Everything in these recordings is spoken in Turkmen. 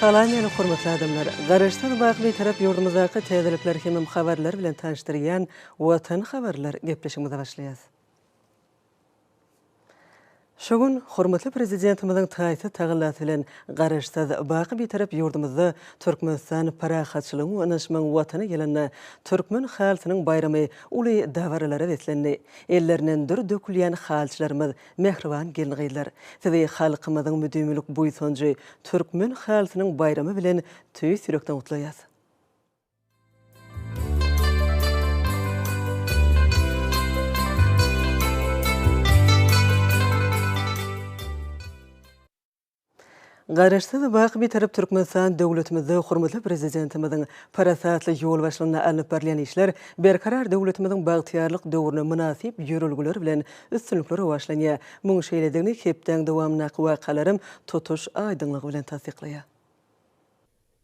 Salam meni hormatly adamlar! Garaşsyz baky Bitarap ýurdumyzdaky täzelikler hemem habarlar bilen tanyşdyrýan Watan habarlar gepleşigimize başlaýas. Şu gün hormatly Prezidentimiziň taýsyz tagallasy bilen Garaşsyz, baky Bitarap ýurdumyzda Türkmenistan parahatçylygyň we ynanyşmagyň Watany ýylynda Türkmen halysynyň baýramy uly dabaralara beslendi. Ellerinden dür dökülýän halyçylarymyz, mähriban gelin-gyzlar, sizi halkymyzyň müdimilik buýsanjy Türkmen halysynyň baýramy bilen tüýs ýürekden gutlaýas. Garaşsyz, baky Bitarap Türkmenistan döwletimizde hormatly Prezidentimiziň parasatly ýolbaşçylygynda alnyp barylýan işler Berkarar döwletimiziň bagtyýarlyk döwrüne mynasyp ýörelgeler bilen üstünlikli rowaçlanýar. Muň şeýledigini hepdäň dowamyndaky wakalaram tutuş aýdyňlygy bilen tassyklaýar.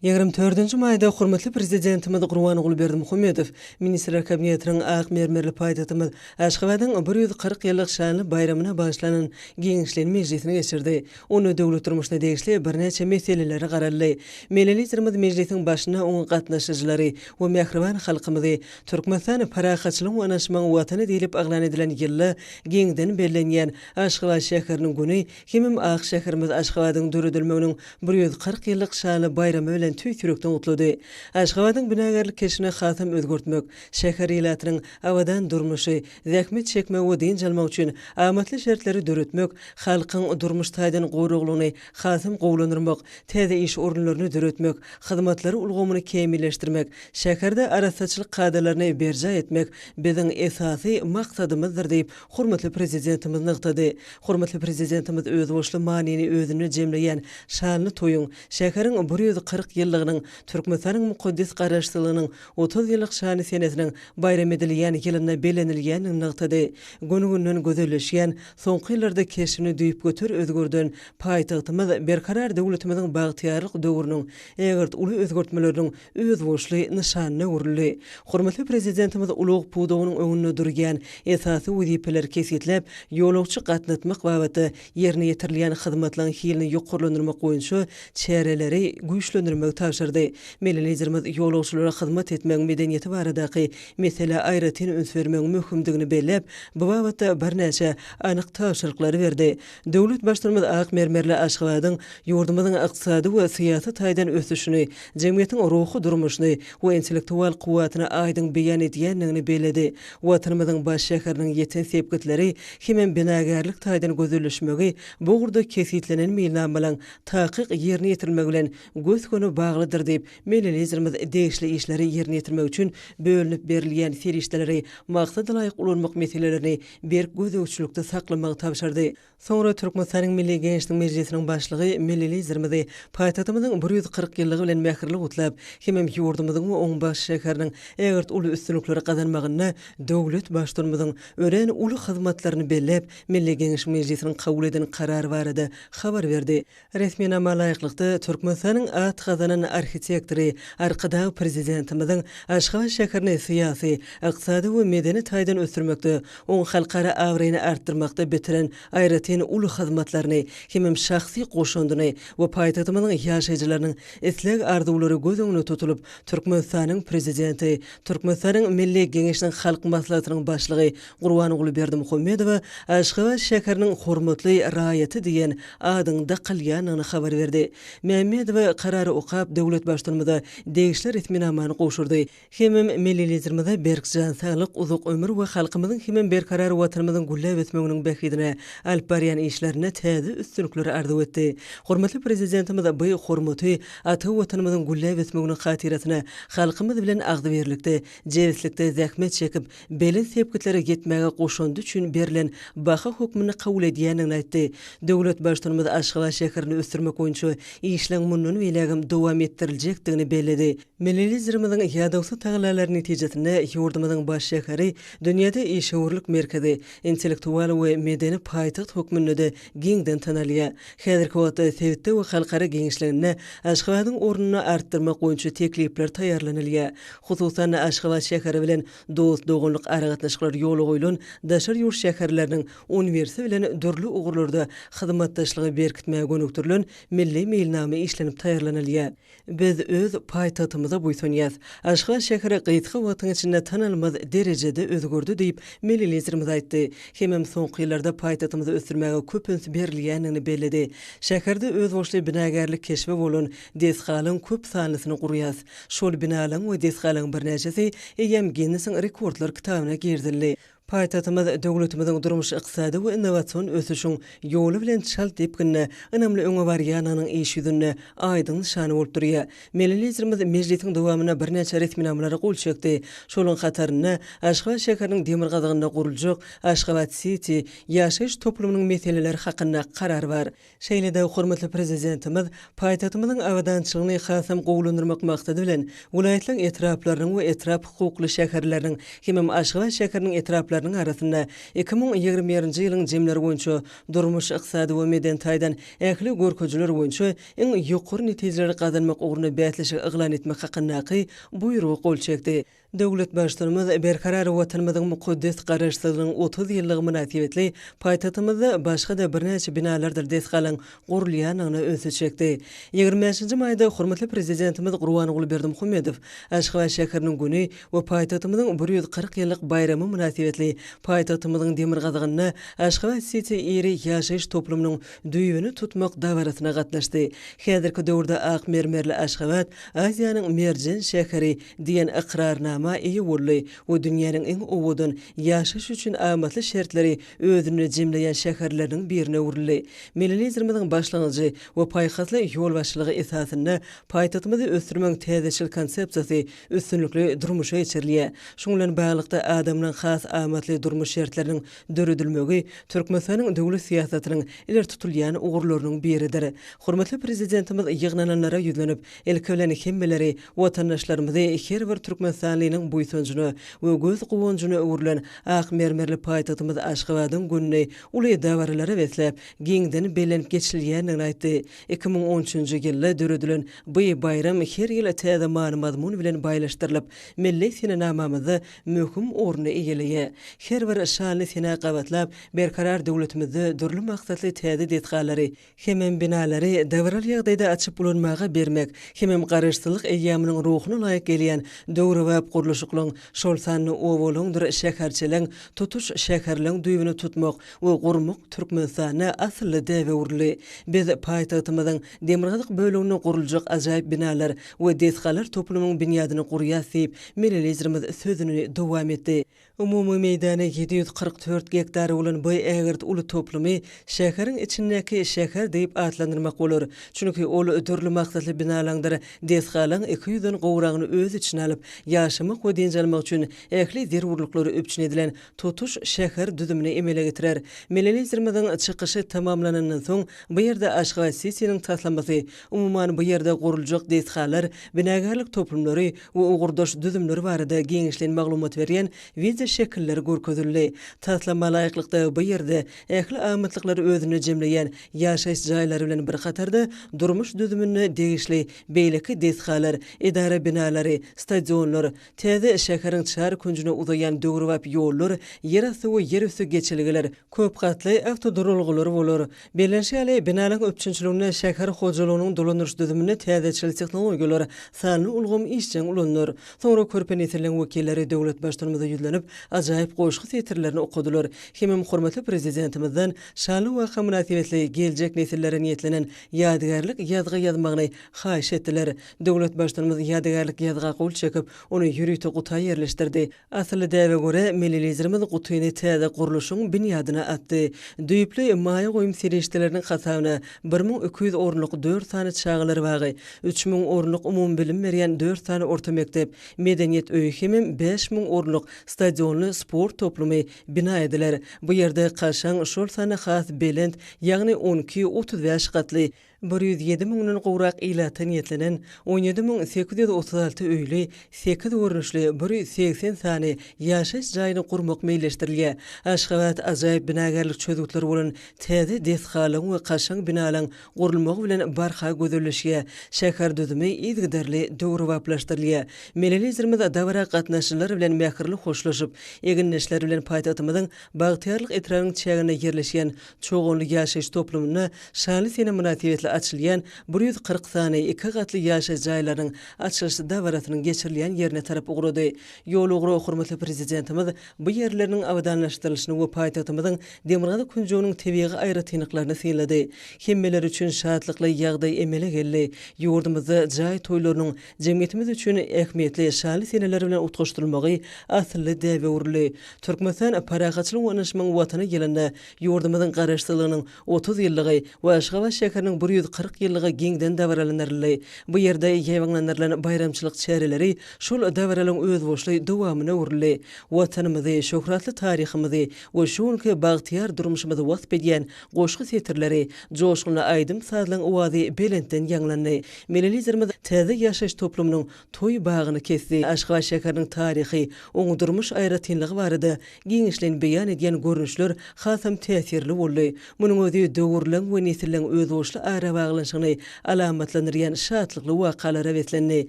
24-nji maýda hormatly Prezidentimiz Gurbanguly Berdimuhamedow Ministrler Kabinetiniň ak mermerli paýtagtymyz Aşgabadyň 140 ýyllyk şanly baýramyna bagyşlanan giňişleýin mejlisini geçirdi. Onda döwlet durmuşyna degişli birnäçe meselelere garaldy. Milli Liderimiz mejlisiň başynda oňa gatnaşyjylary we mähriban halkymyzy Türkmenistan parahatçylygyň we ynanyşmagyň Watany diýlip yglan edilen ýylda giňden bellenýän Aşgabat şäheriniň güni hemem ak şäherimiz Aşgabadyň döredilmeginiň 140 ýyllyk şanly baýramy bilen tüýs ýürekden gutlady. Aşgabadyň binagärlik keşbini hasam özgertmek, şäher ilatynyň abadan durmuşy, zähmet çekmegi we dynç almagy üçin amatly şertleri döretmek, halkyň durmuş taýdan goraglygyny hasam gowulandyrmak, täze iş orunlaryny döretmek, hyzmatlar ulgamyny kämilleşdirmek, şäherde arassaçylyk kadalaryny berjaý etmek biziň esasy maksadymyzdyr diýip, hormatly Prezidentimiz nygtady. Hormatly Prezidentimiz özboluşly manyny özünde jemleýän şanly toýuň, şäheriň 140 ýyllygynyň, Türkmenistanyň mukaddes Garaşsyzlygynyň 30 ýyllyk şanly senesiniň baýram edilýän ýylynda bellenilýändigini nygtady. Gün-günden gözelleşýän, soňky ýyllarda keşbini düýpgöter özgerden paýtagtymyz Berkarar döwletimiziň bagtyýarlyk döwrüniň ägirt uly özgertmeleriniň özboluşly nyşanyna öwrüldi. Hormatly Prezidentimiz ulag pudagynyň öňünde durýan esasy wezipeleri kesgitläp, ýolagçy gatnatmak babatda ýerine ýetirilýän hyzmatlaryň hilini ýokarlandyrmak boýunça çäreleri güýçlendirmegi tabşyrdy. Milli Liderimiz ýolagçylara hyzmat etmegiň medeniýeti baradaky meselä aýratyn üns bermegiň möhümdigini belläp, bu babatda birnäçe anyk tabşyryklary berdi. Döwlet Baştutanymyz ak mermerli Aşgabadyň ýurdumyzyň ykdysady we syýasy taýdan ösüşini, jemgyýetiň ruhy durmuşyny we intellektual kuwwatyny aýdyň beýan edýändigini belledi. Watanymyzyň baş şäheriniň ýeten sepgitleri hemem binagärlik taýdan gözelleşmegi bu ugurda kesgitlenen meýilnamalaryň takyk ýerine ýetirilmegi bilen gös-göni baglydyr diýip, Milli Liderimiz degişli işleri ýerine ýetirmek üçin bölünip berilýän serişdeleri maksadalaýyk ulanmak meselelerini berk gözegçilikde saklamagy tabşyrdy. Soňra Türkmenistanyň Milli Geňeşiniň Mejlisiniň Başlygy Milli Liderimizi paýtagtymyzyň 140 ýyllygy bilen mähirli gutlap, hemem ýurdumyzyň we oň baş şäheriniň ägirt uly üstünlikleri gazanmagynda döwlet Baştutanymyzyň örän uly hyzmatlaryny belläp, Milli Geňeşiň Mejlisiniň kabul eden Karary barada habar berdi. Resminama laýyklykda, Türkmenistanyň at gazanan arhitektory Arkadag Prezidentimiziň Aşgabat şäherini syýasy, ykdysady we medeni taýdan ösdürmekde, oň halkara abraýyny artdyrmakda bitiren aýratyn uly hyzmatlaryny hemem şahsy goşandyny we paýtagtymyzyň ýaşaýjylarynyň isleg-arzuwlary göz öňünde tutulyp, Türkmenistanyň Prezidenti, Türkmenistanyň Milli Geňeşiniň Halk Maslahatynyň Başlygy Gurbanguly Berdimuhamedowa Aşgabat şäheriniň hormatly raýaty diýen adyň dakylýandygyny habar berdi. Mämmedowa karary okap, döwlet Baştutanymyza degişli resminamany gowşurdy. Hemem Milli Liderimize berk jan saglyk, uzak ömür we halkymyzyň hemem berkarar Watanymyzyň gülläp ösmeginiň bähbidine alyp barýan işlerinde täze üstünlikleri arzuw etdi. Hormatly Prezidentimiz bu hormaty ata Watanymyzyň gülläp ösmeginiň hatyrasyna halkymyz bilen agzybirlikde, jebislikde zähmet çekip, belent sepgitlere ýetmäge goşandy üçin berlen baha hökmünde kabul edýändigini aýtdy. Döwlet Baştutanymyz Aşgabat şäherini ösdürmek boýunça işleň mundan beýlägem dowam. dowam etdiriljekdigini belledi. Milli Liderimiziň ýadawsyz tagallalary netijesinde ýurdumyzyň baş şäheri dünýäde işewürlik merkezi, intellektual we medeni paýtagt hökmünde-de giňden tanalýar. Häzirki wagtda sebitde we halkara giňişliginde Aşgabadyň ornuny artdyrmak boýunça teklipler taýýarlanylýar. Hususan-da, Aşgabat şäheri bilen dost-doganlyk aragatnaşyklary ýola goýlan daşary ýurt şäherleriniň on birisi bilen dürli ugurlarda hyzmatdaşlygy berkitmäge gönükdirilen milli meýilnama işlenip taýýarlanylýar. Biz öz paýtagtymyza buýsanýas. Aşgabat şäheri gysga wagtyň içinde tanalmaz derejede özgerdi diýip, milli Liderimiz aýtdy. Hemem soňky ýyllarda paýtagtymyzy ösdürmäge köp üns berilýändigini belledi. Şäherde özboluşly binagärlik keşbi bolan desgalaryň köp sanlysyny gurýas. Şol binalaryň we desgalaryň birnäçesi eýýäm Ginnesiň rekordlar kitabyna girizildi. Paýtagtymyz döwletimiziň durmuş-ykdysady we innowasion ösüşiň ýoly bilen çalt depginde, ynamly öňe barýandygynyň iş ýüzünde aýdyň nyşany bolup durýar. Milli Liderimiz mejlisiň dowamynda birnäçe resminamalara gol çekdi. Şolaryň hatarynda Aşgabat şäheriniň demirgazygynda guruljak Aşgabat-siti ýaşaýyş toplumynyň meseleleri hakynda Karar bar. Şeýle-de hormatly Prezidentimiz paýtagtymyzyň abadançylygyny hasam gowulandyrmak maksady bilen, welaýatlaryň etraplarynyň we etrap hukukly şäherleriniň hemem Aşgabat şäheriniň etraplarynyň arasynda 2021-nji ýylyň jemleri boýunça durmuş-ykdysady we medeni taýdan ähli görkezijiler boýunça iň ýokary netijeleri gazanmak ugrunda bäsleşik yglan etmek hakyndaky Buýruga gol çekdi. Döwlet Baştutanymyz Berkarar Watanymyzyň mukaddes Garaşsyzlygynyň 30 ýyllygy mynasybetli paýtagtymyzda başga-da birnäçe binalardyr desgalaryň gurulýandygyna ünsi çekdi. 25-nji maýda hormatly Prezidentimiz Gurbanguly Berdimuhamedow Aşgabat şäheriniň güni we paýtagtymyzyň 140 ýyllyk baýramy mynasybetli paýtagtymyzyň demirgazygynda Aşgabat-siti iri ýaşaýyş toplumynyň düýbüni tutmak dabarasyna gatnaşdy. Häzirki döwürde ak mermerli Aşgabat Aziýanyň merjen şäheri diýen ykrarnama eýe boldy we dünýäniň iň owadan, ýaşaýyş üçin amatly şertleri özünde jemleýän şäherleriniň birine öwrüldi. Milli Liderimiziň başlangyjy we paýhasly ýolbaşçylygy esasynda paýtagtymyzy ösdürmegiň täzeçil konsepsiýasy üstünlikli durmuşa geçirilýär. Şunuň bilen baglylykda, adamlaryň has amatly durmuş şertleriniň döredilmegi Türkmenistanyň döwlet syýasatynyň ileri tutulýan ugurlarynyň biridir. Hormatly Prezidentimiz ýygnananlara ýüzlenip, ilki bilen hemmeleri, watandaşlarymyzy her bir türkmenistanlynyň buýsanjyna we göz guwanjyna öwrülen ak mermerli paýtagtymyz Aşgabadyň gününi uly dabaralara besläp, giňden bellenip geçilýändigini aýtdy. 2013-nji ýylda döredilen bu baýram her ýyl täze many-mazmun bilen baýlaşdyrylyp, milli senenamamyzda möhüm orny eýeleýär. Her bir şanly senä gabatlap, Berkarar döwletimizde dürli maksatly täze desgalary hemem binalary dabaraly ýagdaýda açyp ulanmaga bermek hemem Garaşsyzlyk eýýamynyň ruhuna laýyk gelýän döwrebap gurluşyklaryň, şol sanda obalaryňdyr şäherçeleň, tutuş şäherleň düýbüni tutmak we gurmak Türkmenistanda asylly däbe öwrüldi. Biz paýtagtymyzyň demirgazyk böleginde guruljak ajaýyp binalar we desgalar toplumynyň binýadyny gurýas diýip, Milli Liderimiz sözüni dowam etdi. Umumy meýdany 744 gektar bolan bu ägirt uly toplumy şäheriň içindäki şäher diýip atlandyrmak bolar. Çünki ol dürli maksatly binalaňdyr desgalaň 200-den gowragyny öz içine alyp, ýaşamak we dynç almak üçin ähli zerurlyklary üpjün edilen tutuş şäher düzümini emele getirer. Milli Liderimiziň çykyşy tamamlanandan soň, bu ýerde Aşgabat-sitiniň taslamasy, umuman, bu ýerde guruljak desgalar, binagärlik toplumlary we ugurdaş düzümler barada giňişleýin maglumat berýän wideoşekiller görkezildi. Taslama laýyklykda, bu ýerde ähli amatlyklary özünde jemleýän ýaşaýyş jaýlary bilen bir hatarda, durmuş düzümine degişli beýleki desgalar, edara binalary, stadionlar, täze şäheriň çar künjüne uzaýan döwrebap ýollar, ýerasty we ýerüsti geçelgeler, köp gatly awtoduralgalar bolar. Bellenişi ýaly, binalaryň üpjünçiliginde şäher hojalygynyň dolandyryş düzüminde täzeçil tehnologiýalar, sanly ulgam işjeň ulanylar. Soňra körpe nesilleriň wekilleri döwlet Baştutanymyza ýüzlenip, ajaýyp goşgy setirlerini okadylar hemem hormatly Prezidentimizden şanly waka mynasybetli geljek nesillere niýetlenen ýadygärlik ýazgy ýazmagyny haýyş etdiler. Döwlet Baştutanymyz ýadygärlik ýazga gol çekip, ony ýörite guta ýerleşdirdi. Asylly däbe görä, milli Liderimiz gutyny täze gurluşygyň binýadyna atdy. Düýpli maýa goýum serişdeleriniň hasabyna 1200 orunlyk dört sany çagalar bagy, 3000 orunlyk umumybilim berýän dört sany orta mekdep, Medeniýet öýi hemem 5000 orunlyk stadionly sport toplumy bina ediler. Bu ýerde kaşaň, şol sanda has belent, ýagny on iki, 35 gatly. 107 müňden gowrak ilata niýetlenen 17 836 öýli, sekiz görnüşli 180 sany ýaşaýyş jaýyny gurmak meýilleşdirilýär. Aşgabat ajaýyp binagärlik çözgütleri bolan täze desgalaryň we kaşaň binalaryň gurulmagy bilen barha gözelleşýär, şäher düzümi yzygiderli döwrebaplaşdyrylýar. Milli Liderimiz dabara gatnaşyjylar bilen mähirli hoşlaşyp, egindeşleri bilen paýtagtymyzyň Bagtyýarlyk etrabynyň çäginde ýerleşýän Çoganly ýaşaýyş toplumynda şanly sene mynasybetli açylýan 140 sany iki gatly ýaşaýyş jaýlarynyň açylyş dabarasynyň geçirilýän ýerine tarap ugrady. Ýol ugra hormatly Prezidentimiz bu ýerleriniň abadanlaşdyrylyşyny we paýtagtymyzyň demirgazyk künjeginiň tebigy aýratynlyklaryny synlady. Hemmeler üçin şatlykly ýagdaý emele geldi. Ýurdumyzda jaý toýlarynyň jemgyýetimiz üçin ähmiýetli şanly seneler bilen utgaşdyrylmagy asylly däbe öwrüldi. Türkmenistan parahatçylygyň we ynanyşmagyň Watany ýylynda ýurdumyzyň Garaşsyzlygynyň 30 ýyllygy we Aşgabat şäheriniň 140 ýyllygy giňden dabaralandyryldy. Bu ýerde ýaýbaňlandyrylan baýramçylyk çäreleri şol dabaralaryň özboluşly dowamyna öwrüldi. Watanymyzy, şöhratly taryhymyzy we şu günki bagtyýar durmuşymyzy wasp edýän goşgy setirleri, joşgunly aýdym-sazlaryň owazy belentden ýaňlandy. Milli Liderimiz täze ýaşaýyş toplumynyň toý bagyny kesdi. Aşgabat şäheriniň taryhy, oň durmuş aýratynlygy barada giňişleýin beýan edýän görnüşler hasam täsirli boldy. Munuň özi döwürleň we nesilleň özboluşly arabaglanyşygyny alamatlandyrýan şatlykly wakalara beslendi.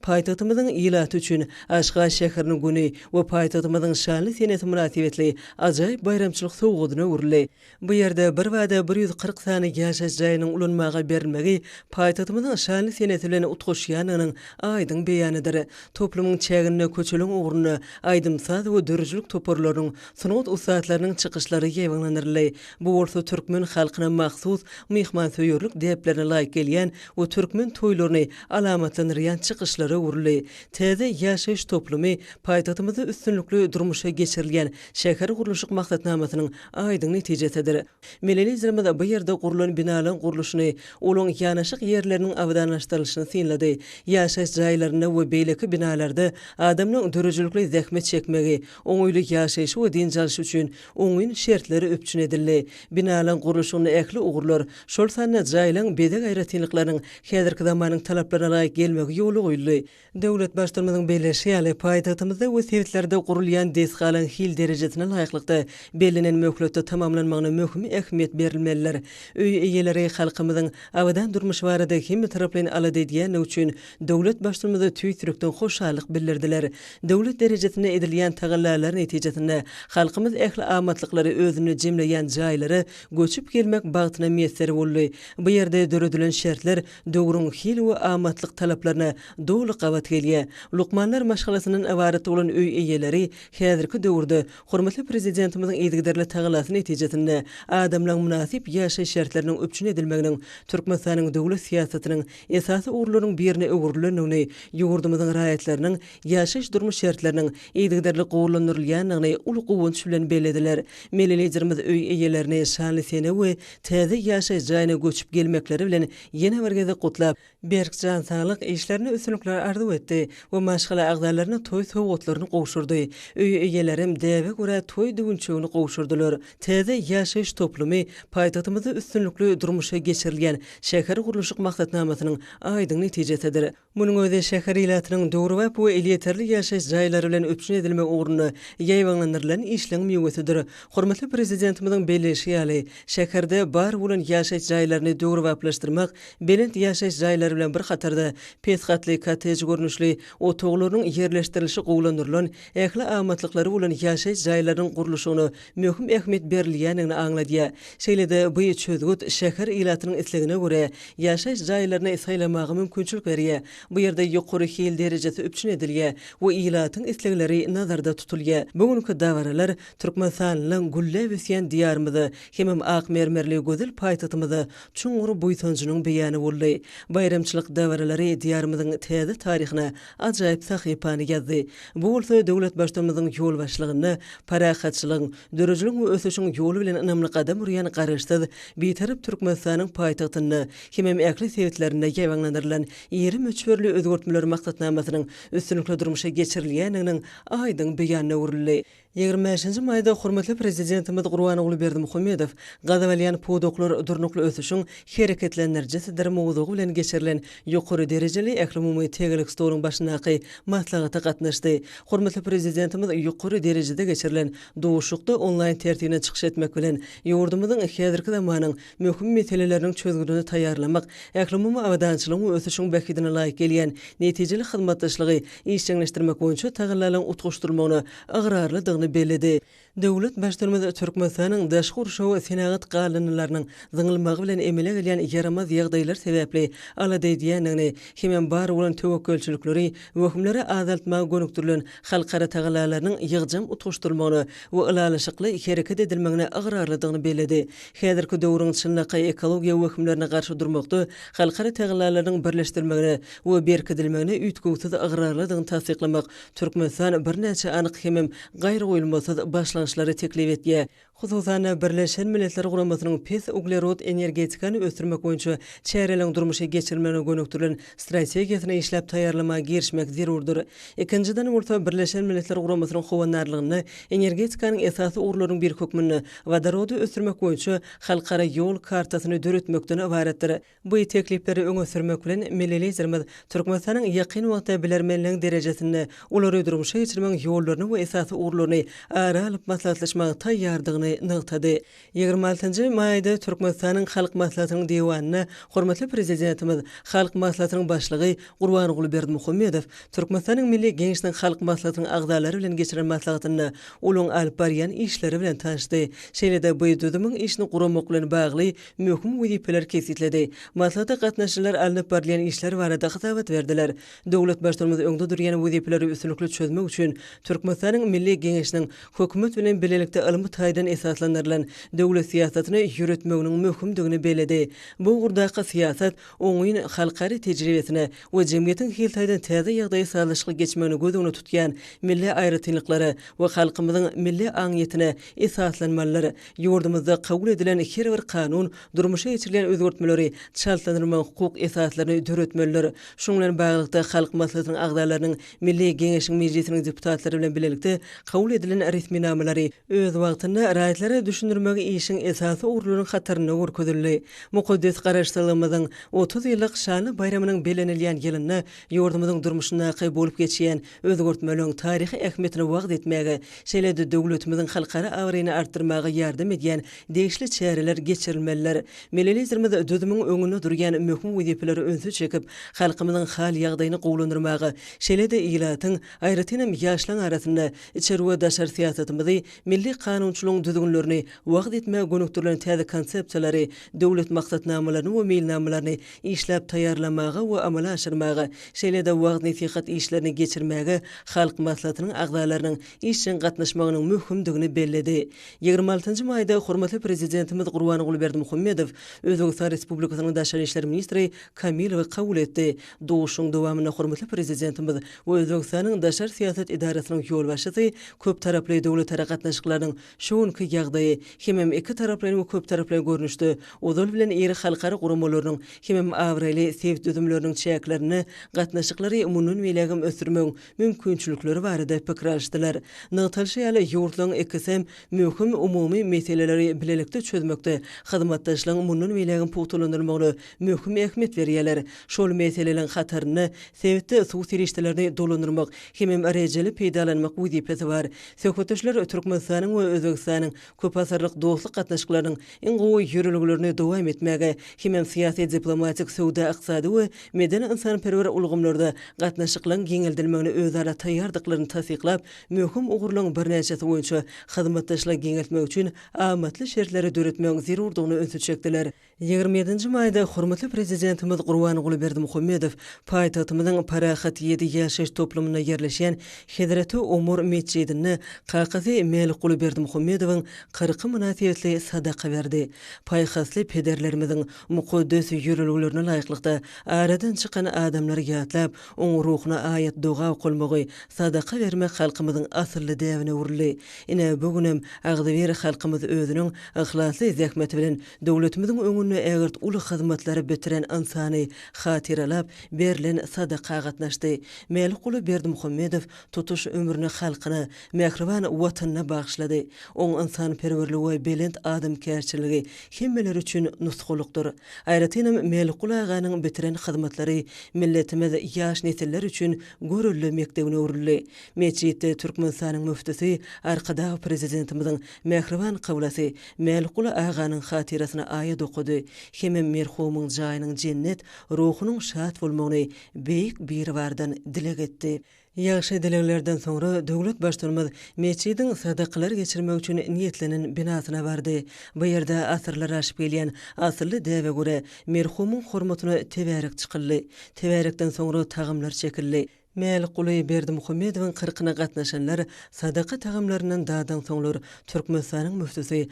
Paýtagtymyzyň ilaty üçin Aşgabat şäheriniň güni we paýtagtymyzyň şanly senesi mynasybetli ajaýyp baýramçylyk sowgadyna öwrüldi. Bu ýerde birbada 140 sany ýaşaýyş jaýynyň ulanmaga berilmegi paýtagtymyzyň şanly senesi bilen utgaşýandygynyň aýdyň beýanydyr. Toplumyň çäginde köçeleriň ugrunda aýdym-saz we döredijilik toparlarynyň, sungat ussatlarynyň çykyşlary ýaýbaňlandyryldy. Bu bolsa türkmen halkyna mahsus myhmansöýerlik däplerine laýyk gelýän we türkmen toýlaryny alamatlandyrýan çykyşlara öwrüldi. Täze ýaşaýyş toplumy paýtagtymyzda üstünlikli durmuşa geçirilýän şähergurluşyk maksatnamasynyň aýdyň netijesidir. Milli Liderimiz bu ýerde gurlan binalaryň gurluşyny, olaryň ýanaşyk ýerleriniň abadanlaşdyrylyşyny synlady. Ýaşaýyş jaýlarynda we beýleki binalarda adamlaryň döredijilikli zähmet çekmegi, oňaýly ýaşaýşy we dynç alşy üçin oňyn şertler üpjün edildi. Binalaryň gurluşygynda ähli ugurlar, şol sanda jaýlaryň bezeg aýratynlyklarynyň häzirki zamanyň talaplaryna laýyk gelmegi ýola goýuldy. Döwlet Baştutanymyzyň belleýşi ýaly, paýtagtymyzda we sebitlerde gurulýan desgalaryň hil derejesine laýyklykda, bellenen möhletde tamamlanmagyna möhüm ähmiýet berilmelidir. Öý eýeleri halkymyzyň abadan durmuşy barada hemmetaraplaýyn alada edýändigi üçin döwlet Baştutanymyza tüýs ýürekden hoşallyk bildirdiler. Döwlet derejesinde edilýän tagallalar netijesinde halkymyz ähli amatlyklary özünde jemleýän jaýlara göçüp gelmek bagtyna miýesser boldy. Bu ýerde döredilen şertler döwrüň hil we amatlyk talaplaryna doly gabat gelýär. Lukmanlar maşgalasyndan ybarat bolan öý eýeleri häzirki döwürde hormatly Prezidentimiziň yzygiderli tagallasy netijesinde adamlaryň mynasyp ýaşaýyş şertleriniň üpjün edilmeginiň Türkmenistanyň döwlet syýasatynyň esasy ugurlarynyň birine öwrülendigini, ýurdumyzyň raýatlarynyň ýaşaýyş-durmuş şertleriniň yzygiderli gowulandyrylýandygyny uly guwanç bilen bellediler. Milli Liderimiz öý eýelerini şanly sene we täze ýaşaýyş jaýyna göçüp gelmekleri bilen ýene bir gezek gutlap, berk jan saglyk, işlerinde üstünlikler arzuw etdi we maşgala agzalaryna toý sowgatlaryny gowşurdy. Öý eýelerem däbe görä toý düwünçegini gowşurdylar. Täze ýaşaýyş toplumy paýtagtymyzda üstünlikli durmuşa geçirilýän şähergurluşyk maksatnamasynyň aýdyň netijesidir. Munuň özi şäher ilatynyň döwrebap we elýeterli ýaşaýyş jaýlary bilen üpjün edilmegi ugrunda ýaýbaňlandyrylan işleň miwesidir. Hormatly Prezidentimiziň belleýşi ýaly, şäherde bar bolan ýaşaýyş jaýlaryny döwrebaplaşdyrmak, belent ýaşaýyş jaýlary bilen bir hatarda, pes gatly kottej görnüşli otaglarynyň ýerleşdirilişi gowulandyrylan, ähli amatlyklary bolan ýaşaýyş jaýlarynyň gurluşygyna möhüm ähmiýet berilýändigini aňladýar. Şeýle-de bu çözgüt şäher ilatynyň islegine görä, ýaşaýyş jaýlaryny saýlamaga mümkinçilik berýär. Bu ýerde ýokary hil derejesi üpjün edilýär we ilatyň islegleri nazarda tutulýar. Bu günki dabaralar türkmenistanlylaryň gülläp ösýän Diýarymyza hemem ak mermerli gözel paýtagtymyza çuňňur buýsanjynyň beýany boldy. Baýramçylyk dabaralary Diýarymyzyň täze taryhyna ajaýyp sahypany ýazdy. Bu bolsa döwlet Baştutanymyzyň ýolbaşçylygynda parahatçylygyň, döredijiligiň we ösüşiň ýoly bilen ynamly gadam urýan Garaşsyz, Bitarap Türkmenistanyň paýtagtynda hemem ähli sebitlerinde ýaýbaňlandyrylan iri möçberli özgertmeler maksatnamasynyň üstünlikli durmuşa geçirilýändiginiň aýdyň beýanyna öwrüldi. 25-nji maýda hormatly Prezidentimiz Gurbanguly Berdimuhamedow Gazyp alýan pudaklar durnukly ösüşiň hereketlendirijisidir mowzugy bilen geçirilen ýokary derejeli ählumumy tegelek stoluň başyndaky maslahata gatnaşdy. Hormatly Prezidentimiz ýokary derejede geçirilen duşuşykda onlaýn tertibinde çykyş etmek bilen, ýurdumyzyň häzirki zamanyň möhüm meseleleriniň çözgüdini taýýarlamak, ählumumy abadançylygyň we ösüşiň bähbidine laýyk gelýän netijeli hyzmatdaşlygy işjeňleşdirmek boýunça tagallalaryň utgaşdyrylmagyna ygrarlydygyny belledi. Döwlet Baştutanymyz Türkmenistanyň daşky gurşawa senagat galyndylarynyň zyňylmagy bilen emele gelýän ýaramaz ýagdaýlar sebäpli alada edýändigini hemem bar bolan töwekgelçilikleri, wehimleri azaltmaga gönükdirilen halkara tagallalarynyň ýygjam utgaşdyrylmagyna we ylalaşykly hereket edilmegine ygrarlydygyny belledi. Häzirki döwrüň çynlakaý ekologiýa wehimlerine garşy durmakda halkara tagallalarynyň birleşdirilmegine we berkidilmegine üýtgewsiz ygrarlydygyny tassyklamak Türkmenistan birnäçe anyk hemem gaýragoýulmasyz başlangyçlary teklip etýär. Hususan-da, Birleşen Milletler Guramasynyň pes uglerod energetikany ösdürmek boýunça çäreleriň durmuşa geçirilmegine gönükdirilen strategiýasyny işläp taýýarlamaga girişmek zerurdyr. Ikinjiden bolsa, Birleşen Milletler Guramasynyň howandarlygynda energetikanyň esasy ugurlarynyň biri hökmünde wodorody ösdürmek boýunça halkara ýol kartasyny döretmekden ybaratdyr. Bu teklipleri öňe sürmek bilen, milli Liderimiz Türkmenistanyň ýakyn wagtda bilermenligiň derejesinde olary durmuşa geçirmegiň ýollaryny we esasy ugurlaryny ara alyp maslahatlaşmaga taýýardygyny nygtady. 26 maýda Türkmenistanyň Halk Maslahatynyň Diwanynda hormatly Prezidentimiz, Halk Maslahatynyň Başlygy Gurbanguly Berdimuhamedow Türkmenistanyň Milli Geňeşiniň Halk Maslahatynyň agzalary bilen geçiren maslahatynda olaryň alyp barýan işleri bilen tanyşdy. Şeýle-de bu düzümiň işini guramak bilen bagly möhüm wezipeleri kesgitledi. Maslahata gatnaşyjylar alnyp barylýan işler barada hasabat berdiler. Döwlet Baştutanymyz öňde durýan wezipeleri üstünlikli çözmek üçin Türkmenistanyň Milli Geňeşiniň Hökümet bilen bilelikde ylmy taýdan esaslandyrylan döwlet syýasatyny ýöretmeginiň möhümdigini belledi. Bu ugurdaky syýasat oňyn halkara tejribesine we jemgyýetiň hil taýdan täze ýagdaýa sazlaşykly geçmegini göz öňünde tutýan milli aýratynlyklara we halkymyzyň milli aňyýetine esaslanmalydyr. Ýurdumyzda kabul edilen her bir kanun durmuşa geçirilýän özgertmeleri çaltlandyrmagyň hukuk esaslaryny döretmelidir. Şunuň bilen baglylykda, Halk Maslahatynyň agzalarynyň Milli Geňeşiň Mejlisiniň deputatlary bilen bilelikde kabul edilen resminamalary öz wagtynda raýatlara düşündirmegi işiň esasy ugurlarynyň hatarynda görkezildi. Mukaddes Garaşsyzlygymyzyň 30 ýyllyk şanly baýramynyň bellenilýän ýylynda ýurdumyzyň durmuşyndaky bolup geçýän özgertmeleriň taryhy ähmiýetini wagyz etmäge, şeýle-de döwletimiziň halkara abraýyny artdyrmaga ýardam edýän degişli çäreler geçirilmelidir. Milli Liderimiz düzümiň öňünde durýan möhüm wezipelere ünsi çekip, halkymyzyň hal-ýagdaýyny gowulandyrmaga, şeýle-de ilatyň, aýratynam, ýaşlaryň arasynda içeri we daşary syýasatymyzy, milli kanunçylygyň düzgünlerini wagyz etmäge gönükdirilen täze konsepsiýalary, döwlet maksatnamalaryny we meýilnamalaryny işläp taýýarlamaga we amala aşyrmaga, şeýle-de wagyz-nesihat işlerini geçirmäge Halk Maslahatynyň agzalarynyň işjeň gatnaşmagynyň möhümdigini belledi. 26 maýda hormatly Prezidentimiz Gurbanguly Berdimuhamedow Özbegistan Respublikasynyň daşary işler ministri Kamilowy kabul etdi. Duşuşygyň dowamynda hormatly Prezidentimiz we Özbegistanyň daşary syýasat edarasynyň ýolbaşçysy köptaraply döwletara gatnaşyklarynyň şu günki ýagdaýy hemem ikitaraplaýyn we köptaraplaýyn görnüşde ozal bilen iri halkara guramalarynyň hemem abraýly sebit düzümleriniň çäklerinde gatnaşyklary mundan beýlägem ösdürmegiň mümkinçilikleri barada pikir alyşdylar. Nygtalyşy ýaly, ýurtlaryň ikisem möhüm umumy meseleleri bilelikde çözmekde hyzmatdaşlygyň mundan beýlägem pugtalandyrylmagyna möhüm ähmiýet berýärler. Şol meseleleriň hatarynda sebitde suw serişdelerini dolandyrmak hemem rejeli peýdalanmak wezipesi bar. Söhbetdeşler Türkmenistanyň we Özbegistanyň köpasyrlyk dostluk gatnaşyklarynyň iň gowy ýörelgelerini dowam etmäge hemem syýasy-diplomatik, söwda-ykdysady we medeni-ynsanperwer ulgamlarda gatnaşyklaryň giňeldilmegine özara taýýardyklaryny tassyklap, möhüm ugurlaryň birnäçesi boýunça hyzmatdaşlygy giňeltmek üçin amatly şertleri döretmegiň zerurdygyna ünsi çekdiler. 27 maýda hormatly Prezidentimiz Gurbanguly Berdimuhamedow paýtagtymyzyň Parahat ýedi ýaşaýyş toplumynda ýerleşýän Hezreti Omar metjidinde kakasy Mälikguly Berdimuhamedowyň. Mälikgulynyň kyrky mynasybetli sadaka berdi. Paýhasly pederlerimiziň mukaddes ýörelgelerine laýyklykda, aradan çykan adamlary ýatlap, oň ruhuna aýat-doga okalmagy, sadaka bermek halkymyzyň asylly däbine öwrüldi. Ine, bu günem agzybir halkymyz özüniň yhlasly zähmeti bilen döwletimiziň öňünde ägirt uly hyzmatlary bitiren ynsany hatyralap, berlen sadaka gatnaşdy. Mälikguly Berdimuhamedow tutuş ömrüni halkyna, mähriban Watanyna bagyşlady. Oň ynsanperwerligi we belent adamkärçiligi hemmeler üçin nusgalykdyr. Aýratynam Mälikguly aganyň bitiren hyzmatlary milletimiz, ýaş nesiller üçin görelde mekdebine öwrüldi. Metjitde Türkmenistanyň müftüsi Arkadag Prezidentimiziň mähriban kyblasy Mälikguly aganyň hatyrasyna aýat okady hemem merhumyň jaýynyň jennet, ruhunyň şat bolmagyny Beýik Biribardan dileg etdi. Ýagşy dileglerden soňra döwlet Baştutanymyz metjidiň sadakalar geçirmek üçin niýetlenen binasyna bardy. Bu ýerde asyrlar aşyp gelýän asylly däbe görä, merhumyň hormatyna tebärek çykyldy. Tebärekden soňra tagamlar çekildi. Mälikguly Berdimuhamedowyň kyrkyna gatnaşanlar sadaka tagamlaryndan dadansoňlar, Türkmenistanyň müftüsi